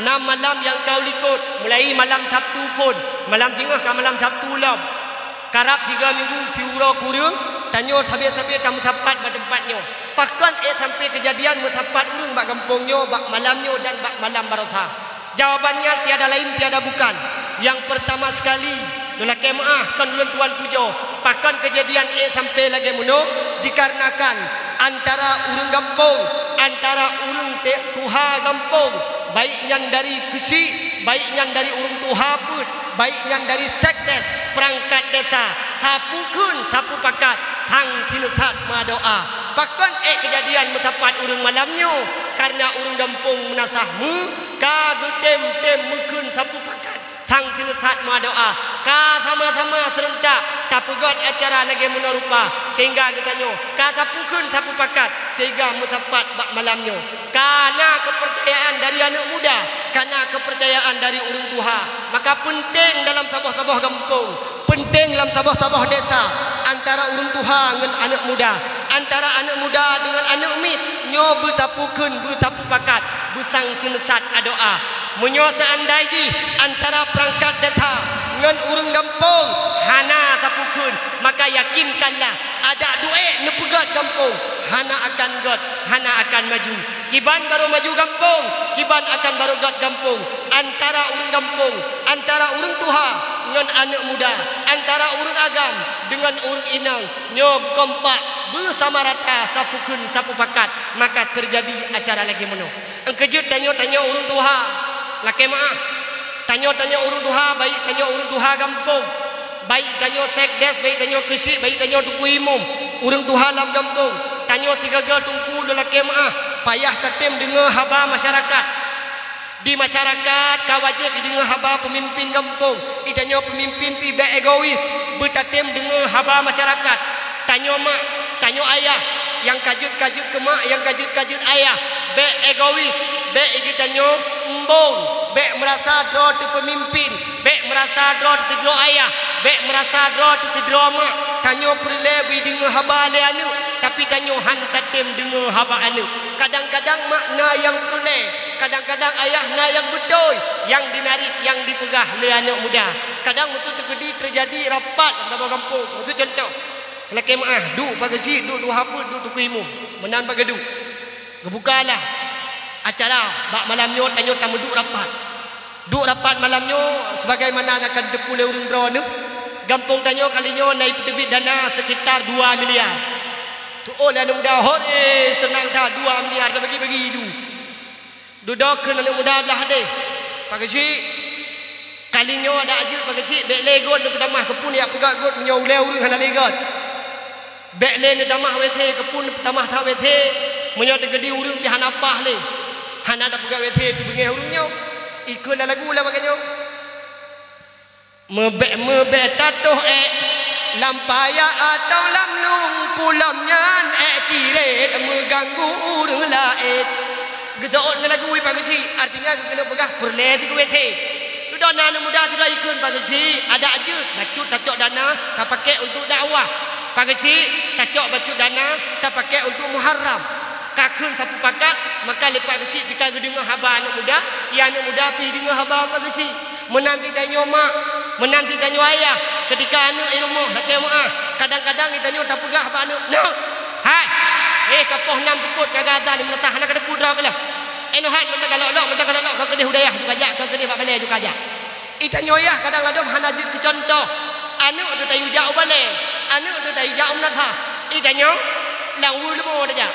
na malam nyang ka u likot, mulai malam Sabtu phôn, malam singoh ka malam Sabtu lom. Karab sigoe minggu siuroe kureueng, tanyoe sabe-sabe tameusapat bak teumpat nyoe. Pakon ék sampai keujadian meusapat ureueng bak gampông nyoe bak malam nyoe dan bak malam baroesa? Jawabannya tiada lain tiada bukan. Nyang peurtama sekali, lôn lakèe meuáh kon ulôn tuan pujoe. Pakon keujadian ék sampai lagèe meunoe? Dikarenakan antara ureueng gampông, antara ureueng te-, tuha gampông, baik nyan dari keuchik, baik nyan dari ureueng tuha peuet, baik nyan dari sekdes, peurangkat desa, sapeue kheun, sapeue pakat, sang sineusat meudoa. Pakon ék keujadian meusapat ureueng malam nyoe? Kareuna ureueng gampông meunasah meu ka geutem-tem meukheun sapeue pakat, sang sineusat meudoa. Ka sama-sama seurentak tapeugöt acara lagèe meunoe rupa, sehingga geutanyoe ka sapeue kheun sapeue pakat, sehingga meusapat bak malam nyoe. Ka na keupeurcayaan dari aneuk muda, ka na keupeurcayaan dari ureueng tuha. Maka peunteng dalam saboh-saboh gampông, peunteng lam saboh-saboh desa, antara ureueng tuha ngon aneuk muda, antara aneuk muda deungon aneuk miet, nyoe beusapeue kheun, beusapeue pakat, beusang sineusat adoa. Meunyoe seuandai jih antara peurangkat desa ngon ureueng gampông hana sapeue kheun, maka yakinkanlah adak duek neupeugöt gampông hana akan göt, hana akan maju. Kiban barô maju gampông, kiban akan barô göt gampông. Antara ureueng gampông, antara ureueng tuha ngon aneuk muda, antara ureueng agam deungon ureueng inong, nyoe beukompak, beusama rata, sapeue kheun, sapeue pakat, maka teujadi acara lagèe meunoe. Nyang keujeuet tanyoe, tanyoe ureuëng tuha, lakée meuáh. Tanyoe, tanyoe ureuëng tuha, baik tanyoe ureuëng tuha gampông, baik tanyoe sekdes, baik tanyoe keuchik, baik tanyoe teungku imum, ureuëng tuha lam gampông. Tanyoe sigaga teungku lôn lakée meuáh, payah tatem deungoe haba masyarakat. Di masyarakat ka wajéb ideungoe haba peumimpin gampông. Itanyoe peumimpin pih bék egois, beutatem deungoe haba masyarakat. Tanyoe mak, tanyoe ayah, nyang ka jeuet ka jeuet keu mak, nyang ka jeuet ka jeuet ayah, bék egois, bék igeutanyoe embong, bék meurasa droe teupeumimpin, bék meurasa droe teusidroe ayah, bék meurasa droe teusidroe mak. Tanyoe peureulée beuideungoe haba lé aneuëk, tapi tanyoe han tatem deungoe haba aneuëk. Kadang-kadang mak na nyang peureulée, kadang-kadang ayah na nyang beutôi, nyang dinarit, nyang dipeugah lé aneuëk muda. Kadang meuseu teukeudi teujadi rapat lam saboh gampông. Meuseu cuntoh, lakée meuáh, duek pageusik, duek tuha peuet, duek teungku imum. Meunan pageduek. Geubukalah acara bak malam nyoe, tanyoe tameuduek rapat. Duek rapat malam nyoe, sebagaimana na ka teupeu lé ureuëng droeneueh, gampông tanyoe kali nyoe na ipeuteubiet dana sekitar dua miliar. Tuôh lé aneuëk muda, hore, seunang that, dua miliar tabagi-bagi ju. Dudoe kheun aneuëk muda blah deh. Pageusik, kali nyoe adak jeuet pageusik, bék lé göt neupeutamah, keupeue neujak peugah göt meunyoe ulée ureuëng hana lé göt. Bék lé neutamah WC, keupeue neupeutamah that WC meunyoe teukeudi ureuëng pih hana paih lé. Hana tapeugah WC pih beungéh ureuëng nyoe. Ikheun lam lagu lam lagée nyoe. Meubék-meubék tatoh ék, lam paya atong lam nueng, peue lom nyan ék kirét meuganggu ureuëng laén. Geuseuôt ngon lagu pageusik, artinya geukeuneuk peugah peureulée sigoe WC. Dudoe na aneuëk muda sidroe ikheun pageusik, adak jeuet, bacut tacok dana tapaké untuk dakwah. Pageusik, tacok bacut dana tapaké untuk Muharram. Ka kheun sapeue pakat, maka lé pageusik pih ka geudeungoe haba aneuëk muda, ya aneuëk muda pih deungoe haba pageusik. Meunan cit tanyoe mak, meunan cit tanyoe ayah, keutika aneuëk i rumoh lakée meuáh, kadang-kadang geutanyoe tapeugah bak aneuëk, "Nyoe! Hai! Eh, ka poh nam teupôt ka gata di meunasah, hana ka teupeu droe keuh lom. Eh, nyoe hai, mantong ka lok-lok, mantong ka lok-lok, kon keudeh u dayah ju kajak, kon keudeh bak balée ju kajak." Itanyoe yah kadang ladom hana jeuet keu cuntoh. Aneuëk teuh tayue jak u balée, aneuëk teuh tayue jak u meunasah. Itanyoe lam weue leumo tajak.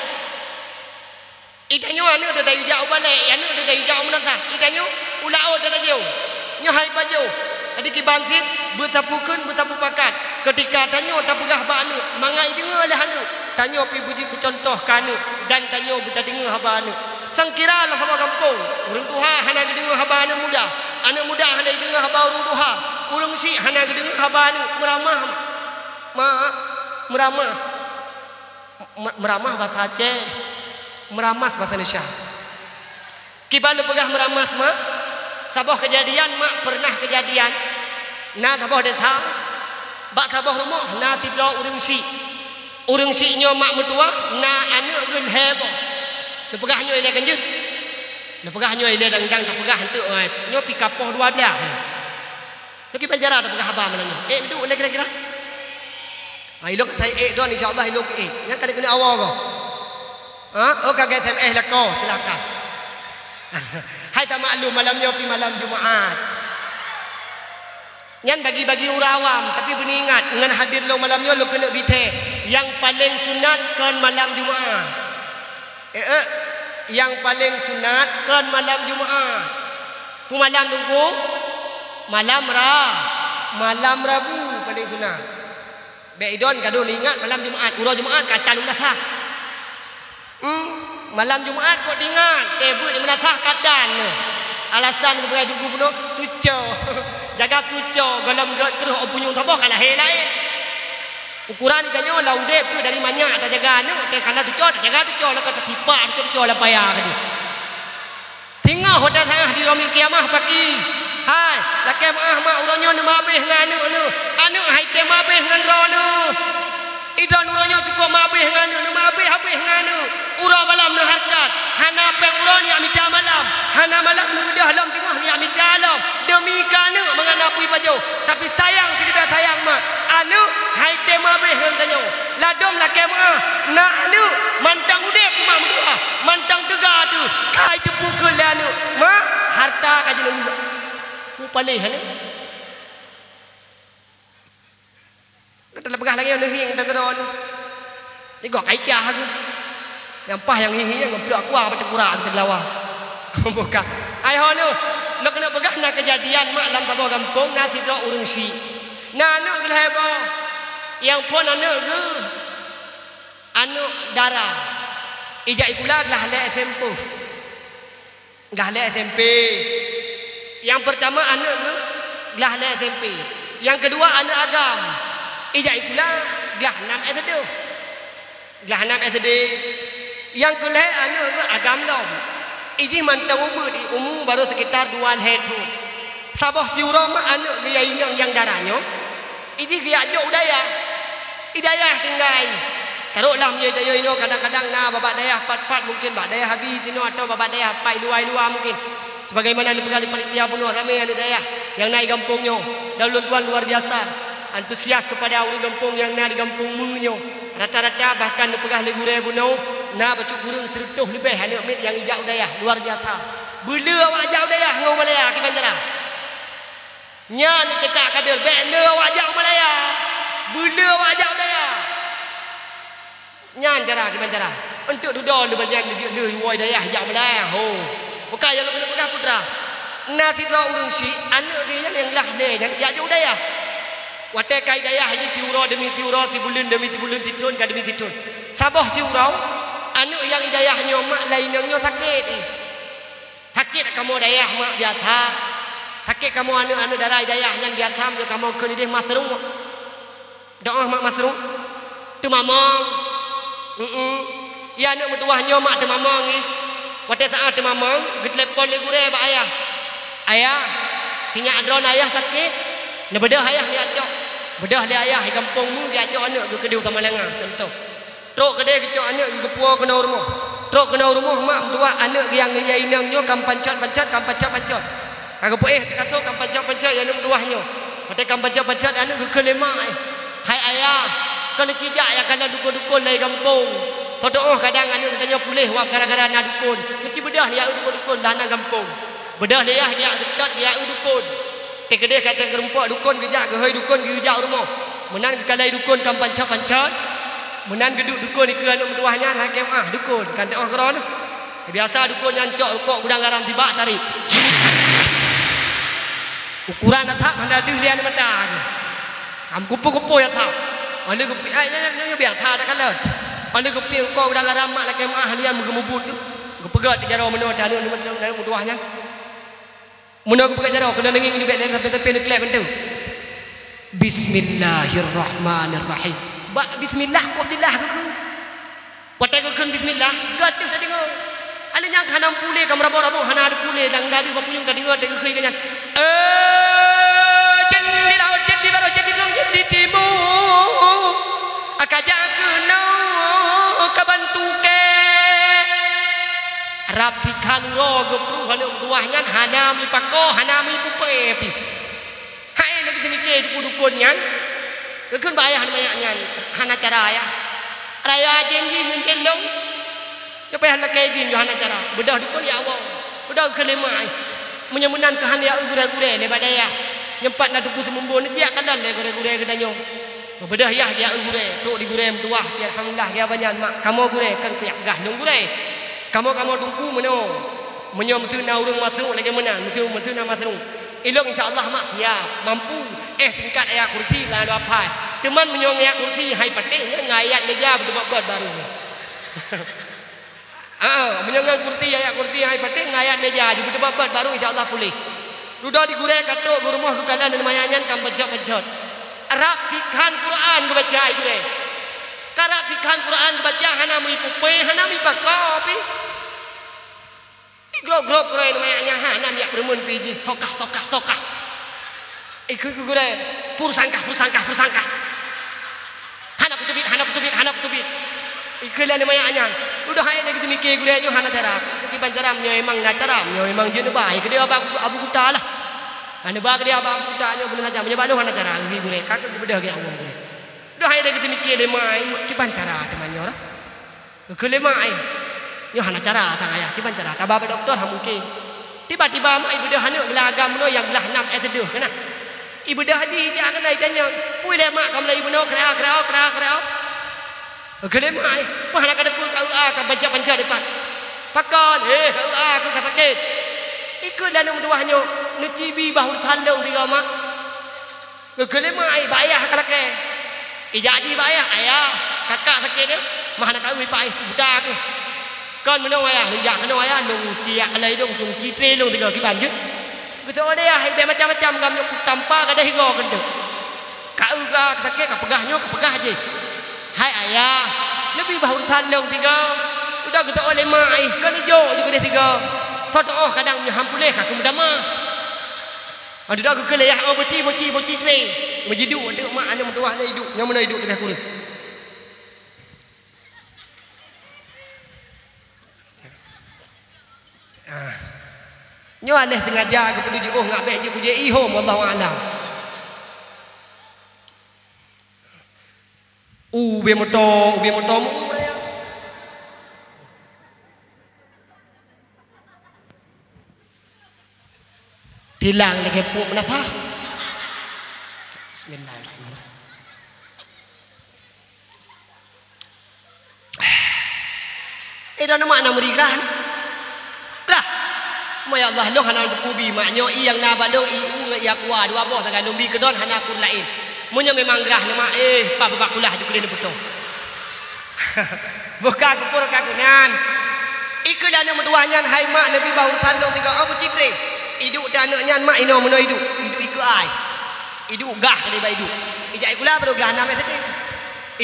Itanyoe aneuëk teuh tayue jak u balée, aneuëk teuh tayue jak u meunasah. Itanyoe u laôt teuh tajiôh. Nyoe hai pajoh. Jadi kiban cit, beusapeue kheun, beusapeue pakat. Keutika tanyoe tapeugah bak aneuëk, mangat ideungoe lé aneuëk, tanyoe pih beujeuet keu cuntoh keu aneuëk dan tanyoe beutadeungoe haba aneuëk. Sangkira lam saboh gampông, ureuëng tuha hana geudeungoe haba aneuëk muda, aneuëk muda hana ideungoe haba ureuëng tuha, ureuëng syiek hana geudeungoe haba aneuëk. Meuramah, mak, meuramah. Me-, meuramah basa Aceh, meuramas basa Indonesia. Kiban lôn peugah meuramas, mak, saboh keujadian, mak, peureunah keujadian. Na saboh desa, bak saboh rumoh na sidroe ureuëng syiek. Ureuëng syiek nyoe mak meutuwah, na aneuëk geuh lhée boh. Lôn peugah nyoe ilée kan jeuet. Lôn peugah nyoe ilée dang-dang tapeugah eunteuk, ai, nyoe pih ka poh dua blaih. Nyoe kiban cara tapeugah haba malam nyoe. Eh, duek lé kira-kira. Ha, ilôn ka sai ék droen, insya Allah ilôn keu ék. Nyang ka dikeuneuk awai goe. Ha? Oh, ka gét S M S lakoe, silakan. Hai tamaklum, malam nyoe pih malam Jumaat. Nyan bagi-bagi ureuëng awam, tapi beuneuingat, ngon hadir lôn malam nyoe lôn keuneuk bithée. Nyang paleng sunat kon malam Jumaat. Eh, eh, nyang paleng sunat kon malam Jumaat. Peue malam Teungku? Malam Ra-, malam Rabu paleng sunat. Bék idon ka deuh ingat malam Jumaat, uroe Jumaat ka tan u meunasah. Hmm, malam Jumaat kok ingat, teuh beuet di meunasah ka tan. Alasan geupeugah Teungku bunoe, tuco. Jaga tuco, gohlom gét kreueh ôn punyueng saboh ka lahé laén. Ukoran geutanyoe lam udeb tu dari manyak tajaga aneuk, teuh kana tuco, tajaga tuco, leuka tatipak tuco-tuco lam paya keudeh. Teungoh watée saát di Yaumil Qiyamah paki. Hai, lakée meuáh mak uroe nyoe neumabeh ngon aneuk neuh. Aneuk hai teuh mabeh ngon droeneuh. Idon uroe nyoe cukôp mabeh ngon aneuk, neumabeh-abeh ngon aneuk. Uroe malam neuhareukat, hana péng uroe neujak mita malam, hana malam neubeudôh lom teungoh neujak mita lom. Deumi keu aneuk mangat na peue jipajoh, tapi sayang sidroe sayang mak. Aneuk hai teuh mabeh ngon tanyoe. Ladom lakée meuáh, na aneuk mantong udeb teuma meutuha, mantong teuga teuh, ka jiteupeue keu lé aneuk, mak, hareuta ka jinoe. Mupaléh aneuk. Ka teupeugah lagée neuhieng teugeuro nyoe. Igoe ka icah geuh. Nyang paih nyang hihi nyan ngon pluek aqua bak teukurak teugeulawa. Bukan. Ai ho nyoe, lôn keuneuk peugah na keujadian mak lam saboh gampông na sidroe ureuëng syik. Na aneuëk geuh lhée boh. Nyang phon aneuëk geuh, aneuëk dara. Ijak ikula glah lhée S M P. Glah lhée S M P. Nyang peurtama aneuëk geuh glah lhée S M P. Nyang keudua aneuëk agam. Ijak ikula glah nam S D. Glah nam S D. Nyang keu lhée aneuëk geuh agam lom. Ijih mantong ubeut, umu barô sekitar dua lhée thon. Saboh siuroe mak aneuëk geuh nyang inong nyang dara nyoe, ijih geujak jok u dayah. I dayah tinggai. Taroklah meunyoe i dayah inoe kadang-kadang na babah dayah pat-pat, mungkin bak dayah Abi sinoe atau babah dayah pat i luwa-i luwa mungkin. Sebagaimana neupeugah lé panitia bunoe, ramé aneuëk dayah nyang na i gampông nyoe. Dan ulôn tuan luar biasa antusias kepada ureuëng gampông nyang na di gampông Meu nyoe. Rata-rata bahkan neupeugah lé gurée bunoe, na bacut kureueng sireutôh leubeh aneuëk miet nyang ijak u dayah, luar biasa. Beuleu awak jak u dayah ngon u Malaya kiban cara. Nyan teuka kader bék le awak jak u Malaya. Beuleu awak jak u dayah. Nyan cara kiban cara. Untuk dudoe le banyan le woe dayah jak u Malaya. Ho. Bukan nyang lôn peugah putra. Na sidroe ureuëng syik, aneuëk geuh nyan nyang glah lhée nyan jak jok u dayah. Watée ka i dayah jih siuroe demi siuroe, sibuleuen demi sibuleuen, sithon ka demi sithon. Saboh siuroe, aneuëk nyang i dayah nyoe mak laén nyang nyoe sakét jih. Sakét kamoe dayah mak biasa. Sakét kamoe aneuëk-aneuëk dara i dayah nyan biasa meunyoe kamoe kheun ideh masruk. Doh mak masruk. Teumamong. Heeh. Ya aneuëk meutuwah nyoe mak teumamong ih. Watée saát teumamong, geutelepon lé gurée bak ayah. "Ayah, sinyak droe ayah sakét." Neubeudôh ayah geujak cok. Beudôh lé ayah i gampông Meu geujak cok aneuëk geuh keudeh u Samalanga, contoh. Trok keudeh geucok aneuëk geuh geupuwoe keunoe rumoh. Trok keunoe rumoh mak meutuwah aneuëk geuh nyang geuyue inong nyoe kam pancot-pancot, kam pancot-pancot. Ka geupeuéh teuh kasô kam pancot-pancot ya aneuëk meutuwah nyoe. Watée kam pancot-pancot aneuëk geukheun lé mak, "Hai ayah, kon neuci jak ya kana dukon-dukon lé gampông. Soe teuoh kadang aneuëk geutanyoe puléh wab gara-gara na dukon. Neuci beudôh ya dukon-dukon dah na gampông." Beudôh lé ayah geujak seutôt geujak eu dukon. Teukeudeh ka teukeureumpok dukon geujak geuhôi dukon geujak u rumoh. Meunan geukalai dukon kam pancot-pancot. Meunan geuduek dukon dikeue aneuëk meutuwah nyan, "Hai keumaah dukon, kan teuoh keudroe neuh." Biasa dukon nyan cok rukok gudang garam sibak tarék. Ukuran that hana deuh lé aneuëk mata geuh. Ham kupu-kupu ya that. Aneuëk geupi, ai nyan, nyan, nyan biasa that kalon. Aneuëk geupi rukok gudang garam mak lakée meuah lian meugeumubut tu. Geupeugét di jaroe meunoe aneuëk meutuwah nyan. Meunoe geupeugah jaroe keunoe neungieng nibak lé sampé-sampé neukleb mantong. Bismillahirrahmanirrahim. Bak bismillah kok bilah geukheun. Watée geukheun bismillah, geuteuk tadeungoe. Alèh nyang ka hana meupuléh ka meurabok-rabok hana teupuléh dan na deuh bak punyueng tadeungoe teuh geukheun nyan. Eh, jén di laôt, jén di baroe, jén di blueng, jén di timu. Aka jak keunoe ka bantu kée. Rab tikhan uroe geupruh aneuëk meutuwah nyan hana meupakoe, hana meupeuphé pih. Hai lagée teumike dukon-dukon nyan, geukheun bak ayah manyak nyan, "Hana cara, Yah. Raya jén jih ngon jén lôn. Nyoe payah lakée jih nyoe hana cara. Beudôh dukon ya Allah. Beudôh keu lé mak." Meunyoe meunan keuhan ya eu gurée-gurée lé bak dayah. Nyoe pat na Teungku Seumumbon, neusiak kalon lé gurée-gurée geutanyoe. Beudôh yah geujak eu gurée, trok di gurée meutuwah, pih alhamdulillah geujak banyan, "Mak, kamoe gurée kon kujak peugah lôn gurée. Kamoe, kamoe teungku meunoe. Meunyoe meuteuna ureuëng masruk lagée meunan, meuteuna, meuteuna masruk. Ilong insya Allah mak siap, mampu. Eh tingkat ayat kursi lam dua pai. Teuma meunyoe ayat kursi hai patéh nyan ngon ayat meja beuteubat-bat baru." Ah, meunyoe ngon kursi, ayat kursi hai patéh ngon ayat meja jih beuteubat-bat baru insya Allah puléh. Dudoe di gurée ka trok geurumoh geukalon aneuëk manyak nyan ka meupeujot-peujot. Rab tikhan Quran geubaca ai gurée. Ka rab tikhan Quran geubaca hana meuipupe, hana meuipako pih. Igrop-grop gurée aneuëk manyak nyan hana miak peureumeun pih jih, sokah, sokah, sokah. Ikheun keu gurée, "Pur sangkah, pur sangkah, pur sangkah." "Hana kuteubiet, hana kuteubiet, hana kuteubiet." Ikheun lé aneuëk manyak nyan. Udah hai lagée teumike gurée nyoe hana cara. Kiban cara meunyoe emang na cara, meunyoe emang jeuet neuba, hai keudeh Abu, Abu Kuta lah. Hana ba keudeh Abu, Abu Kuta nyoe bunoe na cara. Meunyoe bak lôn hana cara, gurée. Ka keuh geubeudôh geuh Allah gurée. Udah hai lagée teumike lé mai, kiban cara teuma nyoe lah. Keu lé mak ai. Nyoe hana cara tang ayah, kiban cara taba bak dokto hana mungken. Tiba-tiba mak ibeudôh aneuëk geulah agam bunoe nyang geulah nam S dua keunan. Ibeudôh jih jak keunan itanyong, "Peue lé mak kamoe lagée bunoe kra-kra, kra-kra?" Keu lé mak ai, "Peue hana ka teupeue ka eu a ka bancok-bancok dipat." Pakon, eh, a, keuh ka sakét. Ikheun lé aneuk meutuwah nyoe, neucibi bah urosan lôn sigoe, mak. Geukheun lé mak, ai, bak ayah ka lakée. Ijak jih bak ayah, "Ayah, kakak sakét nyoe, mah hana ka eu ipak, ai, buta keuh." "Kon meunoe ayah, neujak keunoe ayah, lôn ciyak kalai lôn, lôn citré lôn sigoe kiban jeuet." Geuseuôt lé ayah, ai, bèk macam-macam gam nyoe, kutampa gadôh igoe keuneuk. Ka eu ka sakét, ka peugah nyoe, ka peugah jih. "Hai ayah, neubi bah urosan lôn sigoe." Udah geuseuôt lé mak, ai, kon ijok ju keudeh sigoe. Soe teuôt kadang meunyoe han puléh ka keu meutamah. Aduh, dah geukheun lé ayah, oh, boci, boci, boci tré. Meujiduek, aduh, mak aneuk meutuwah nyan iduek, nyang meunoe iduek leubeh kureueng. Ah. Nyoe aléh teungaja geupeudeuh jiôh ngat bèk jeuet kujak ihom, wallahu a'lam. Ubé moto, ubé moto mu raya. Tilang lagèe pok meunasah. Bismillahirrahmanirrahim. Eh, droeneuh mak na meuri grah. Grah. Ma ya Allah, lôn hana teupeue bi mak nyoe, i nyang na bak lôn, i u ngon i aqua, dua boh sagai lôn bi keu droeneuh hana kur laén. Meunyoe memang grah neuh mak, eh, pat bak kulah ju keudeh neupeutong. Boh ka kupeureuka keunan. Ikheun lé aneuk meutuwah nyan, "Hai mak, neubi bah urosan lôn sigoe, oh, beuci tré." Iduek teuh aneuk nyan, mak, inoe meunoe iduek. Iduek ikeu ai. Iduek gah keudeh bak iduek. Ijak i kulah baru glah na mè seudeh.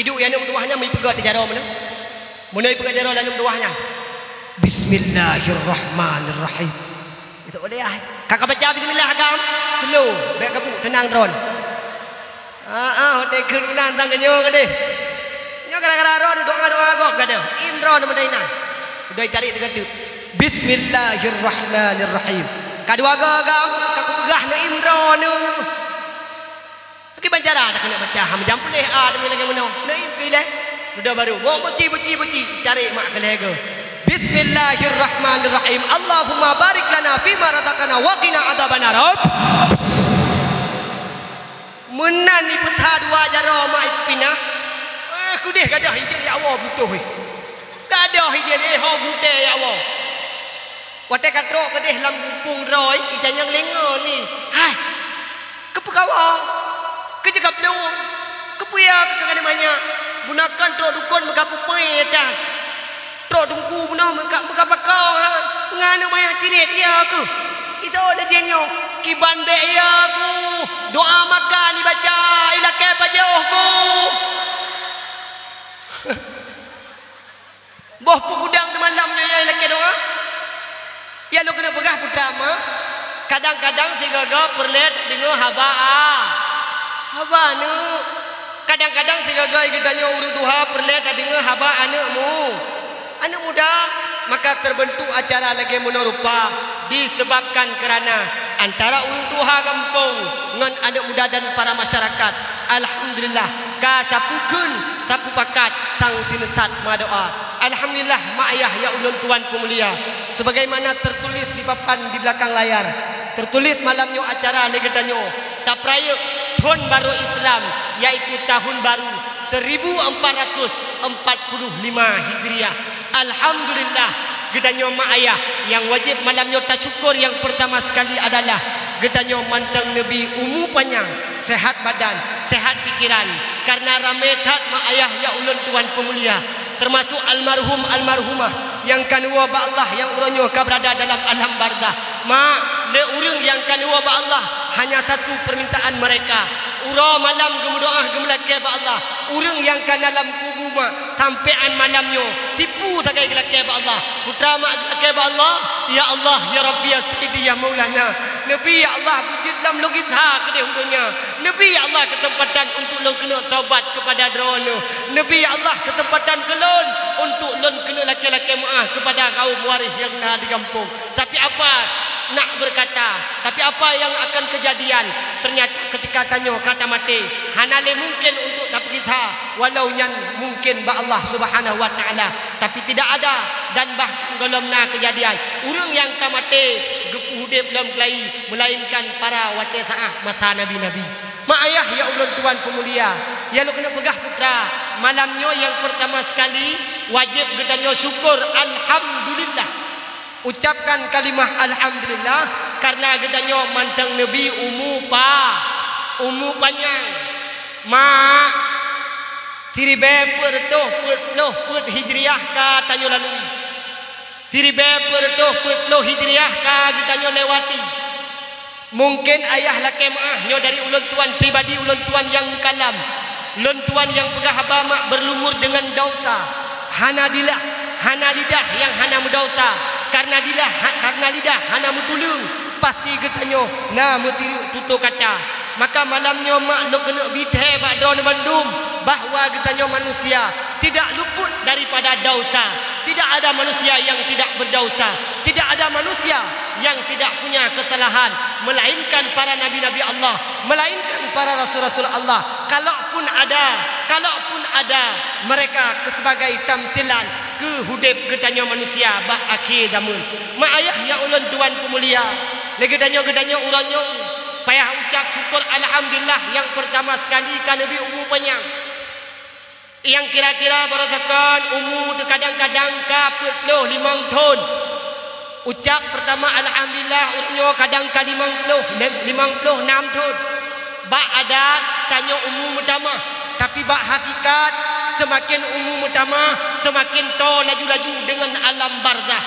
Iduek i aneuk meutuwah nyan meuipeugöt di jaroe meunoe. Meunoe ipeugöt jaroe lé aneuk meutuwah nyan. Bismillahirrahmanirrahim. Itu oleh ai. Ka kabaca bismillah agam, slow, bèk gabuk, teunang droeneuh. Ah, ah, watèe kheun meunan sang geunyoe keudeh. Nyoe gara-gara droeneuh doa-doa gob gadôh. Im droeneuh meudai nan. Udah itarék teuka teuk. Bismillahirrahmanirrahim. Kadua goe agam, ka kupeugah neuh im droeneuh. Kiban cara takeuneuk baca, ha, meujam puléh, a, teuma lagèe meunoe. Neuimpé lé. Dudoe barô. Wong beuci, beuci, beuci. Cari mak keu lhèe goe. Bismillahirrahmanirrahim. Allahumma barik lana fima razaqtana wa qina adzabannar. Hop. Meunan ipeuta dua jaroe mak ipinah. Eh, kudeh gadôh ijeuet ya Allah butoh, eh. Gadôh ijeuet, eh, ho gutèe ya Allah. Watèe ka trok keudeh lam gampông droe, ija nyang lengeu ni. Hai, keupeue kawa? Keu jih ka plueng? Keupeue ya keu ka keuneuk manyak? Bunoe kan trok dukon meuka peupèe tan. Trok teungku bunoe meuka, meuka pakong, ha? Ngon aneuk manyak cirét ya keuh. Ito lé jih nyoe, kiban bèk ya keuh. Doa makan ibaca, ilakèe pajoh keuh. Boh peugudang teumalam nyoe nyang lakèe doa. Ya lôn keuneuk peugah putra ma, kadang-kadang sigoe-goe peureulèe tadeungoe haba a, haba aneuk. Kadang-kadang sigoe-goe geutanyoe ureueng tuha peureulèe tadeungoe haba aneuk mu, aneuk muda. Maka teubeuntuk acara lagèe meunoe rupa disebabkan keurana antara ureueng tuha gampông ngon aneuk muda dan para masyarakat. Alhamdulillah, ka sapeue kheun, sapeue pakat, sang sineusat meudoa. Alhamdulillah, mak ayah ya ulôn tuan peumulia. Sebagaimana tertulis di papan di belakang layar, tertulis malam nyoe acara lé geutanyoe tapeurayeuk thon barô Islam, yaitu tahun baru seribu empat ratus empat puluh lima Hijriah. Alhamdulillah, geutanyoe mak ayah nyang wajéb malam nyoe tasyukur nyang peurtama sekali adalah geutanyoe mantong neubi umu panyang, sehat badan, sehat pikiran. Karena ramé that mak ayah ya ulôn tuan peumulia, termasuk almarhum almarhumah nyang ka neuwoe bak Allah nyang uroe nyoe ka beurada dalam alam barzakh. Mak, lé ureueng nyang ka neuwoe bak Allah hanya satu permintaan mereka. Uroe malam geumeudoa geumeulakèe bak Allah. Ureueng nyang ka na lam kubu mak, sampoe án malam nyoe, tipu sagai geulakèe bak Allah. Putra mak geulakèe bak Allah, "Ya Allah, ya Rabbi, ya Sayyidi, ya Maulana." Neubi ya Allah beujeuet lam logisa keudeh u donya. Neubi ya Allah keuseumpatan untuk lôn keuneuk taubat keupada Droeneuh. Neubi ya Allah keuseumpatan keu lôn untuk lôn keuneuk lakèe-lakèe meu'ah keupada kaum waréh nyang na di gampông. Tapi apa nak berkata, tapi apa yang akan kejadian? Ternyata ketika tanyoe ka tamaté, hana lé mungken untuk tapeugisa, walau nyan mungken bak Allah Subhanahu wa Ta'ala. Tapi tidak ada dan bahkan gohlom na kejadian ureueng nyang ka maté geupeuudép lom keulayi, melainkan para watèe saát masa nabi-nabi. Mak ayah ya ulôn tuan peumulia, ya lôn keuneuk peugah putra, malam nyoe nyang peurtama sekali wajéb geutanyoe syukur, alhamdulillah. Ucapkan kalimah alhamdulillah karena geutanyoe mantong neubi umu pa, umu panyang. Mak, siribée peuet reutôh peuet ploh peuet Hijriah ka tanyoe lalui. Siribée peuet reutôh peuet ploh Hijriah ka geutanyoe lewati. Mungken ayah lakée meuáh nyoe dari ulôn tuan pribadi ulôn tuan nyang meukalam. Lôn tuan nyang peugah haba mak beurlumur deungon desya. Hana dilah, hana lidah nyang hana meudesya. Kareuna dilah, ha-, kareuna lidah hana meutuleueng, pasti geutanyoe na meusireuk tutoe kata. Maka malam nyoe mak lôn keuneuk bi thée bak droeneuh bandum bahwa geutanyoe manusia tidak luput daripada desya. Tidak ada manusia yang tidak berdesya. Tidak ada manusia yang tidak punya kesalahan, melainkan para nabi-nabi Allah, melainkan para rasul-rasul Allah. Kalaupun ada, kalaupun ada, mereka ke-, sebagai tamsilan keu udeb geutanyoe manusia bak akhé zameun. Mak ayah nyang ulôn tuan peumulia, lé geutanyoe, geutanyoe uroe nyoe payah ucap syukur alhamdulillah nyang peurtama sekali ka neubi umu panyang. Nyang kira-kira baroe sakon umu teu kadang-kadang ka peuet ploh limong thon. Ucap peurtama alhamdulillah uroe nyoe kadang ka limong ploh, limong ploh nam thon. Bak adat tanyoe umu meutamah, tapi bak hakikat seumaken umu meutamah, seumaken toe laju-laju deungon alam barzah.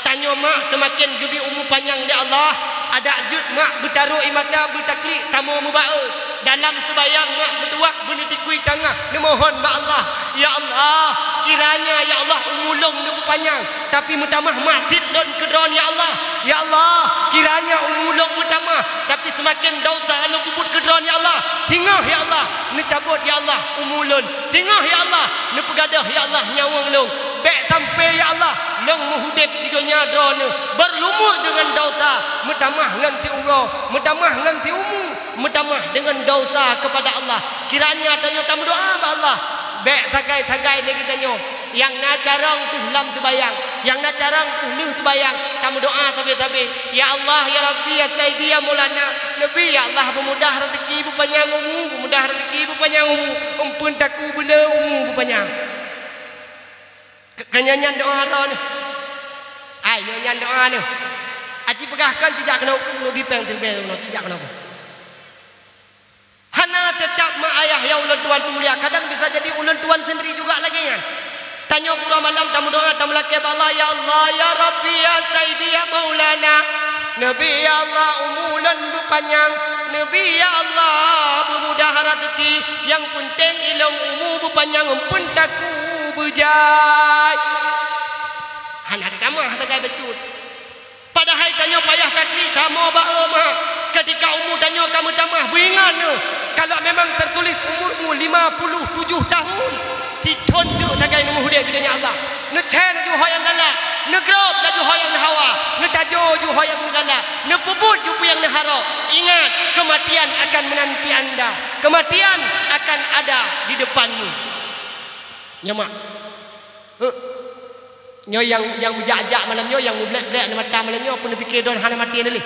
Tanyoe mak seumaken geubi umu panyang lé Allah, adak jeuet mak beutarô ie mata beutaklik tamong meuba-e. Dalam seubayang mak meutuwah beuneutikui tangah neumohon bak Allah, "Ya Allah, kiranya ya Allah umu lôn neupeupanyang, tapi meutamah maksiet lôn keu Droeneuh ya Allah. Ya Allah, kiranya umu lôn meutamah, tapi seumaken desya lôn peubuet keu Droeneuh ya Allah. Singoh ya Allah neucabot ya Allah umu lôn. Singoh ya Allah neupeugadôh ya Allah nyawöng lôn." Bék sampoe ya Allah lôn meuudeb di donya Droeneuh beurlumur deungon desya, meutamah ngon siuroe, meutamah ngon siumu, meutamah deungon desya keupada Allah. Kiranya tanyoe tameudoá bak Allah, bék sagai-sagai lé geutanyoe nyang na carông teuh lam seubayang, nyang na carông teuh lheueh seubayang, tameudoá sabe-sabe, "Ya Allah, ya Rabbi, ya Saidi, ya Maulana, neubi ya Allah beumudah raseuki, beupanyang umu, beumudah raseuki, beupanyang umu, eumpeuen takue beuleu umu beupanyang." Keu-, keu nyan, nyan doá droeneuh. Ai, nyoe nyan doá neuh. Aci peugah kon sijak keunoe umu neubi péng teurbée unoe sijak keunoe. Hana teutab mak ayah nyang ulôn tuan peumulia, kadang bisa jadi ulôn tuan seundiri juga lagée nyan. Tanyoe uroe malam tameudoá tameulakée bak Allah, "Ya Allah, ya Rabbi, ya Saidi, ya Maulana, neubi ya Allah umu lôn beupanyang, neubi ya Allah beumudah raseuki, nyang peunteng ilôn umu beupanyang eumpeuen takue beujai." Hana teutamah sagai bacut. Padahai tanyoe payah taklik tamong bak e mak. Keutika umu tanyoe ka meutamah, beuingat neuh, kalau memang tertulis umurmu lima puluh tujuh tahun, sithon teuk sagai neumeuudeb di donya Allah. Neucé laju ho nyang galak, neugrob laju ho nyang neuhawa, neutajo ju ho nyang neugalak, neupeubuet ju peue nyang neuharok. Ingat, kematian akan menanti anda. Kematian akan ada di depanmu. Nyoe mak. Heuh. Nyoe nyang, nyang meujak-jak malam nyoe, nyang meublek-blek aneuk mata malam nyoe, peue neupike droe hana maté neuh lé?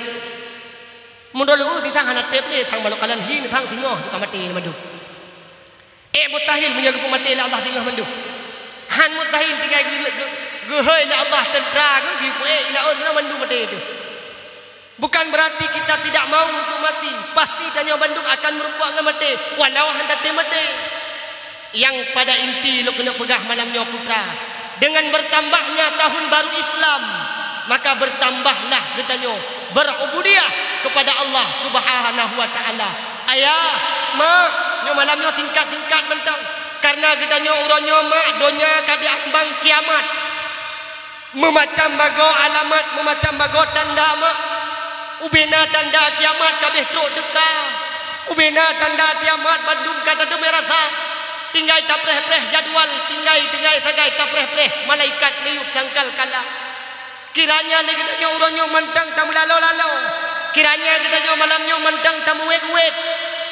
Meudroe leueu sisang hana teb lé, sang balok kalan hi neusang singoh juga maté neumandum. Ék mustahil meunyoe geupeumaté lé Allah singoh mandum. Han mustahil tinggai geu-, geu-, geuhôi lé Allah teuntra geuh, geupeuék ilaôn mandum maté teuh. Bukan berarti kita tidak mau untuk mati. Pasti tanyoe bandum akan meurumpok ngon maté, walau hana tém maté. Nyang pada inti lôn keuneuk peugah malam nyoe putra, dengan bertambahnya tahun baru Islam, maka bertambahlah geutanyoe berubudiyah kepada Allah Subhanahu wa Taala. Ayah, mak, nyoe malam nyoe singkat-singkat mantong, karena geutanyoe uroe nyoe mak donya ka diambang kiamat. Meumacam bagoe alamat, meumacam bagoe tanda mak. Ubena tanda kiamat ka abéh trok teuka. Ubena tanda kiamat bandum ka tateumé rasa. Tinggai tapreh-preh jadwal, tinggai-tinggai sagai tapreh-preh malaikat neuyueb sangkal kala. Kiranya lé geutanyoe uroe nyoe mantong tameulalo-lalo. Kiranya geutanyoe malam nyoe mantong tameuwét-wét.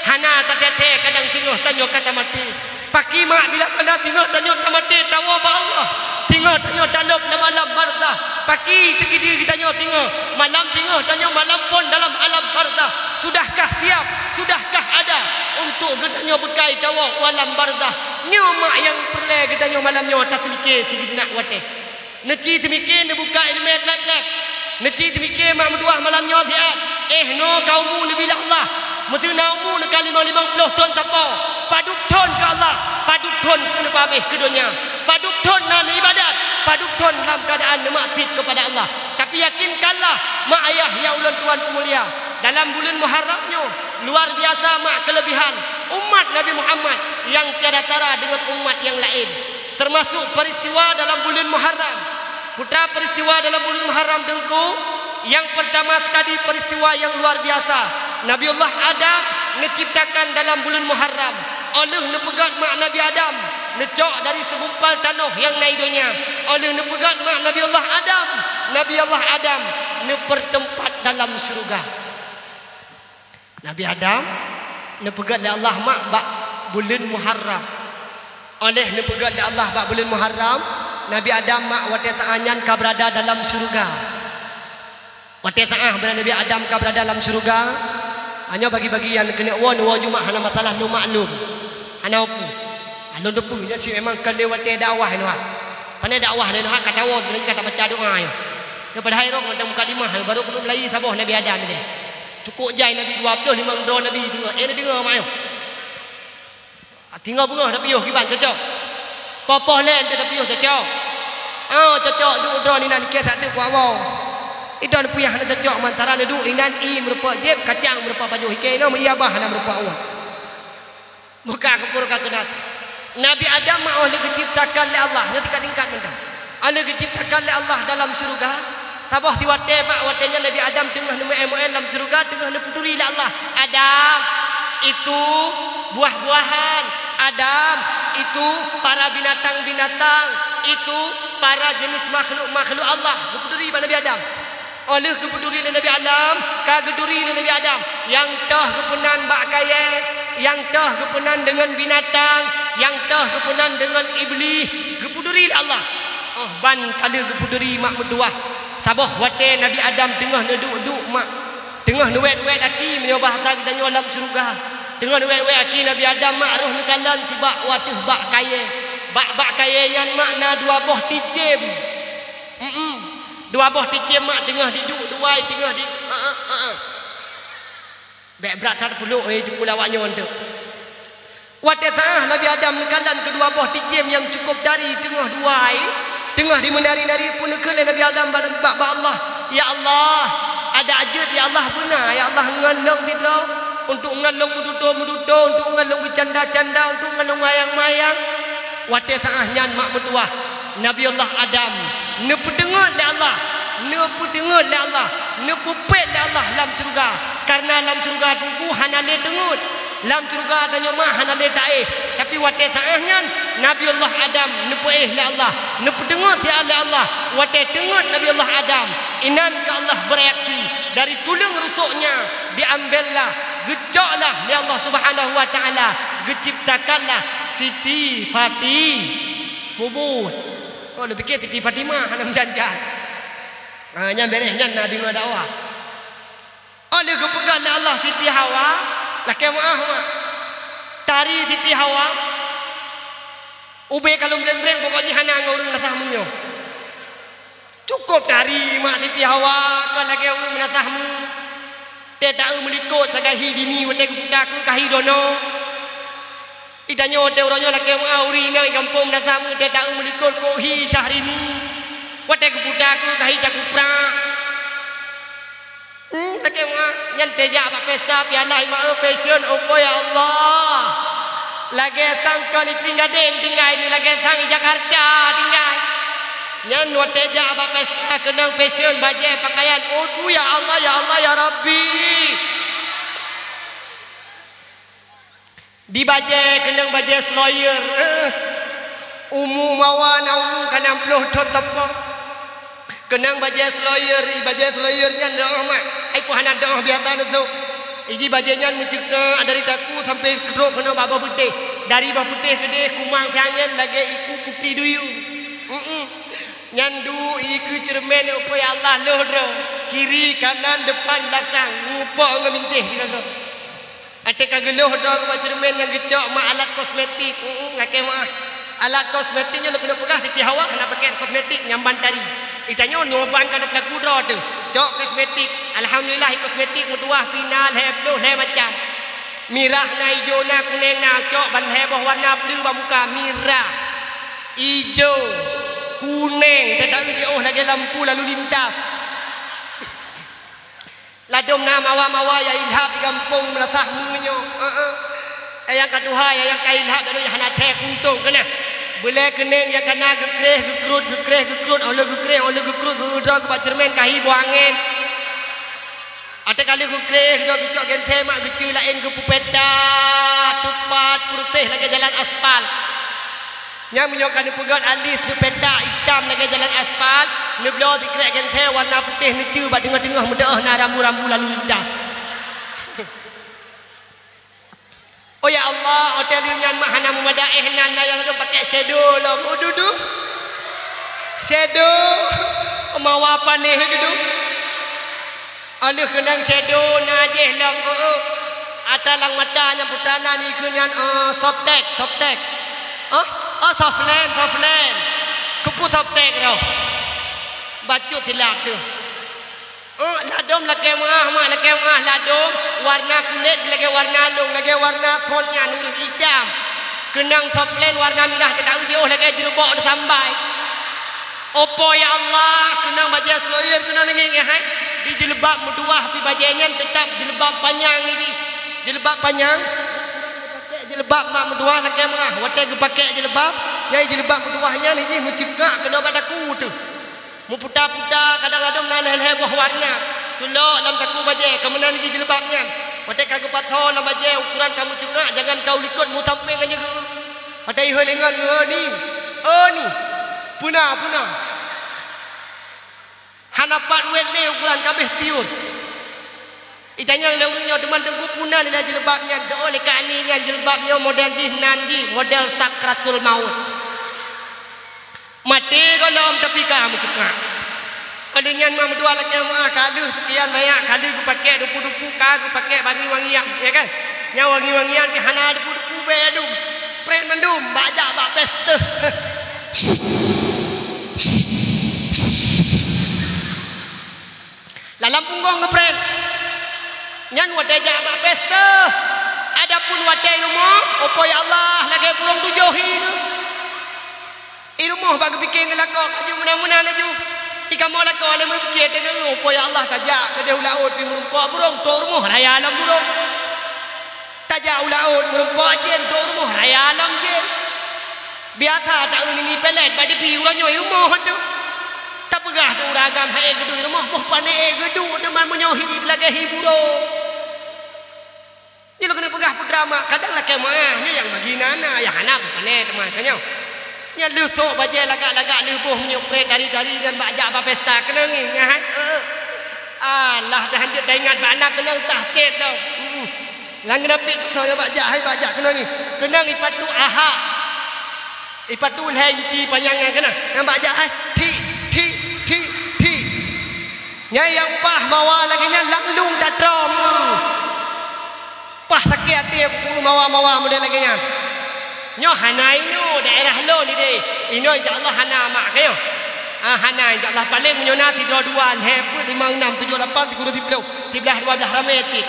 Hana taté-té kadang singoh tanyoe ka tamaté. Pakri mak bila mana singoh tanyoe tamaté tawoe bak Allah. Singoh tanyoe talop lam alam barzah. Pakri teukeudi geutanyoe singoh. Malam singoh tanyoe malam phon dalam alam barzah. Sudahkah siap? Sudahkah ada untuk geutanyoe beukai tawoe u alam barzah? Nyoe mak nyang peureulée geutanyoe malam nyoe taseumiké sigeujeunak watée. Neuci teumike neubuka ileumèe klèb-klèb. Neuci teumike mak meutuah malam nyoe siat. Eh, noe ka umu neubi lé Allah. Meuteuna umu neuka limong-limong ploh thon sapo. Padub thon keu Allah, padub thon keuneuk pabéh keu donya. Padub thon na neuibadat, padub thon lam keuadaan neumaksiet keupada Allah. Tapi yakinkanlah, mak ayah nyang ulôn tuan peumulia, dalam buleuen Muharram nyoe luar biasa mak keuleubihan umat Nabi Muhammad nyang tiada tara deungon umat nyang laén. Teumasok peuristiwa dalam buleuen Muharram. Peue peuristiwa dalam buleuen Muharram, Teungku? Nyang peurtama sekali peuristiwa nyang luar biasa. Nabiullah Adam neuciptakan dalam buleuen Muharram. Óh lheueh neupeugét mak Nabi Adam, neucok dari segumpal tanoh nyang na i donya. Óh lheueh neupeugét mak Nabiullah Adam, Nabiullah Adam neupeurteumpat dalam syeuruga. Nabi Adam neupeugét lé Allah mak bak buleuen Muharram. Óh lheueh neupeugét lé Allah bak buleuen Muharram, Nabi Adam mak watée saát nyan ka beurada dalam syeuruga. Watée saát beurada Nabi Adam ka beurada lam syeuruga, nyoe bagi-bagi nyang keuneuk woe, neuwoe ju mak, hana masalah, lôn maklum. Hana peue. Lôn teupeue nyoe cit memang ka lé watée dakwah nyoe. Pane dakwah nyoe ka tawoe, lagi ka tabaca doa nyoe. Nyoe padahai rot mantong mukadimah, barô keuneuk meulayeue saboh Nabi Adam nyoe. Cukôp jai Nabi dua ploh limong droe Nabi teungoh. Eh, neudeungoe mak nyoe. Teungoh beungoh tapiôh kiban cocok. Poh-poh lé teuh tapiôh cocok. Oh, cocok duek droe inan ikée that teuk kuat woe. Idon puyah hana cocok mantara neuduek inan ié meurumpok jép, kacang meurumpok pajoh ikée inoe meuié bah hana meurumpok uet. Buka keupur ka keunat. Nabi Adam mak óh lheueh geuciptakan lé Allah, nyoe tingkat-tingkat mantong. Óh lheueh geuciptakan lé Allah dalam syeuruga, saboh siwatée mak watée nyan Nabi Adam teungoh neumeu'én-meu'én lam syeuruga, teungoh neupeuturi lé Allah, "Adam, itu buah-buahan. Adam, itu para binatang-binatang. Itu para jenis makhluk-makhluk Allah." Geupeuturi bak Nabi Adam. Óh lheueh geupeuturi lé Nabi Adam, ka geuturi lé Nabi Adam, nyang toh geupeunan bak kayée, nyang toh geupeunan deungon binatang, nyang toh geupeunan deungon Iblih, geupeuturi lé Allah. Óh ban ka lheueh geupeuturi mak meutuwah, saboh watée Nabi Adam teungoh neuduek-duek mak, teungoh neuwét-wét aki, meunyoe bahasa geutanyoe lam syeuruga, teungoh neuwét-wét aki Nabi Adam mak roh neukalon sibak u ateueh bak kayée. Bak, bak kayée nyan mak na dua boh ticém. Mm-mm. Dua boh ticém mak teungoh diduek dua ai, teungoh di, ha, ha, ha, ha. Bék brat that peulok, eh, teupeu lawak nyoe teuk. Watée saát Nabi Adam neukalon keudua boh ticém nyang cukôp dari teungoh dua ai, teungoh dimeunari-nari pun neukheun lé Nabi Adam bak, bak, bak Allah, "Ya Allah, adak jeuet ya Allah beuna ya Allah ngon lôn sidroe, untuk ngon lôn meututoe-meututoe, untuk ngon lôn beucanda-canda, untuk ngon lôn mayang-mayang." Watée saát nyan mak meutuwah, Nabi Allah Adam neupeuteungeut lé Allah, neupeuteungeut lé Allah, neupeupék lé Allah lam syeuruga. Kareuna lam syeuruga Teungku hana lé teungeut. Lam syeuruga tanyoe mak hana lé taéh. Tapi watée saát nyan, Nabi Allah Adam neupeuéh lé Allah, neupeuteungeut siat lé Allah. Watée teungeut Nabi Allah Adam, inan keu Allah bereaksi dari tuleueng rusôk nyan, diambellah, geucoklah lé Allah Subhanahu wa Taala, geuciptakanlah Siti Fati-, Bubut. Oh, neupiké Siti Fatimah hana meujan-jan. Ha, nyan béréh nyan na deungoe dakwah. Oh, lheueh geupeugah lé Allah Siti Hawa, lakée meuáh, mak. Tari Siti Hawa, ubé ka lôn breng-breng, pokok jih hana ngon ureuëng meunasah meunyoe. Cukôp tari mak Siti Hawa, kon lagée ureuëng meunasah mu. Tée taeu meulikot sagai hi Dini watée geuputa keu ka hi Dono. Itanyoe watée uroe nyoe lakée meuáh ureuëng inong i gampông meunasah mu tée taeu meulikot kok hi Syahrini. Watée geuputa keu ka hi Cakupra. Hmm, lakée meuáh, nyan tée jak bak pesta piala lima e fashion, oh ya Allah. Lagée sang kon i Gadeng tinggai, nyoe lagée sang i Jakarta tinggai. Nyan watée jak bak pesta keunong fashion bajée pakaian, oh ya Allah, ya Allah, ya Rabbi. Di bajée keunong bajée seloyer, eh. Umu mawa na umu ka nam ploh thon teupeu. Keunong bajée seloyer, i bajée seloyer nyan deuh mak, ai pih hana deuh biasa neusok. Iji bajée nyan meuceuka dari daku sampoe trok keunoe bak boh peutéh. Dari boh peutéh keudeh kumang siangén lagée iku putri duyue. Mm-mm. Nyan duek ikeue ceureumen, oh ya Allah, lheueh droe. Kiri, kanan, depan, belakang. Ngupok ngon bintéh sigoe. Watée ka geulheueh droe bak ceureumen nyang geucok mak alat kosmetik, mm, lakée meuáh. Alat kosmetik nyoe lôn keuneuk peugah, Siti Hawa hana pakai kosmetik, nyang ban tari. Di tanyoe nyoe ban ka na peulaku droe teuh. Cok kosmetik. Alhamdulillah, kosmetik meutuwah pih na lhèe ploh lhèe macam. Mirah na, ijo na, kunèng na, cok ban lhèe boh warna peuleueh bak muka, mirah, ijo, kunèng, teuka jiôh lagèe lampu lalu lintas. Ladôm na mawa-mawa nyang ilhab di gampông Meulasah meunyoe. Heeh. Nyang ka tuha, nyang ka ilhab, lalu nyang hana thèe kuntông keunan. Beulèe keunèng nyang ka na geukreh, geukrot, geukreh, geukrot, 'oh lheueh geukreh, 'oh lheueh geukrot, geuudroe geuh bak ceureumen ka hi buet angèn. Watèe ka lheueh geukreh, geucok geuntèe mak geucue laén geupeupèta, teupat, peureuseh lagèe jalan aspal. Nyan meunyoe ka neupeugöt alis neupetak itam lagèe jalan aspal, neubloe sikrek geuntèe warna putéh neucue bak teungoh-teungoh meudeuh na rambu-rambu lalu lintas. Oh ya Allah, watèe lheueh nyan mak hana meumada éh nan, na nyang ladôm pakai shadow lom. Oh dudu. Shadow. Mawa panéh dudu. 'Oh lheueh keunong shadow na jéh lom, oh, oh. Ata lam mata nyang putra na dikeue nyan, oh, Softex, Softex. Oh, oh, Soflen, Soflen. Keupeue Softex roh? Bacut silap teuh. Oh, ladôm lakèe meu'ah, mak, lakèe meu'ah ladôm, warna kulét lagèe warna lôn, lagèe warna thon nyan, ureueng itam. Keunong Soflen warna mirah, teuka jiôh lagèe jeureubok teusambai. Oh po ya Allah, keunong bajèe seulaweuet keunong nangèe nyan hai. Di jilbab meutuwah pih bajèe nyan teutap jilbab panyang lagi. Jilbab panyang. Jilbab mak meutuwah lakèe meu'ah. Watèe geupaké jilbab, nyang jilbab meutuwah nyan jih meuceukak keunoe bak takue teuh. Meuputa-puta kadang ladôm na lhèe-lhèe boh warna. Culok lam takue bajèe, ka meunan jih jilbab nyan. Watèe ka geupasoe lam bajèe, ukuran ka meuceukak, jangan ka u likot meusampéng ngon jeuet. Watèe ihôi lé ngon, "Oh ni, oh ni, peue na, peue na?" Hana pat wét lé ukuran ka abéh setiur. Itanyong lé ureueng nyoe, "Teuma Teungku, peue na lé jilbab nyan?" "Oh, lé Kak Ani nyan jilbab nyoe model jih nan jih, model sakratul maut." Maté gohlom tapi ka meuceukak. Padahai nyan mak meutuwah lakèe meu'ah ka lheueh seukian banyak kali geupaké dupu-dupu, ka geupaké wangi-wangian, ya kan? Nyang wangi-wangian pih hana dupu-dupu bèe dum. Pret mandum, bak jak bak pesta. Lam punggong geupret. Nyan watèe jak bak pesta. Adapun watèe i rumoh, oh po ya Allah, lagèe burông tujoh hi geuh. I rumoh bak geupike ngon lakoe, laju meunan-meunan laju. Di kamoe lakoe lé meupike teungoh, oh po ya Allah, tajak keudeh u laôt pih meurumpok burông, trôk rumoh raya lom burông. Tajak u laôt meurumpok jén, trôk rumoh raya lom jén. Biasa ta-eu nini pelet bak dipi uroe nyoe i rumoh teuh. Tapeugah teuh ureueng agam hai geuduek i rumoh, boh pané geuduek teuma meunyoe hi lagèe hi burông. Nyoe lôn keuneuk peugah putra mak, kadang lakèe meu'ah nyoe nyang bagi na-na, nyang hana boh pané teuma ka nyoe. Nyan lheueh sôk bajèe lagak-lagak lheueh boh meunyoe pret dari-dari nyan bak jak bak pesta keunong ngieng nyan hai. Alah, dah hanjeuet taingat bak na keunong tah cét tau. Lam geunapit peusôh nyang bak jak, hai bak jak keunong ngieng. Keunong ipatu ahak. Ipatu lhèe inci panyang nyan keunong. Nyang bak jak hai. Thik, thik, thik, thik. Nyang paih mawa lagèe nyan lam lông tatrom. Paih sakét até peue mawa-mawa model lagèe nyan. Nyoe hana inoe daerah lôn idéh. Inoe insya Allah hana mak ka nyoe. Ah, hana insya Allah. Paleng meunyoe na sidroe dua, lhèe, peuet, limong, nam, tujoh, lapan, sikureueng, siplôh, siblaih, dua blaih ramé cit.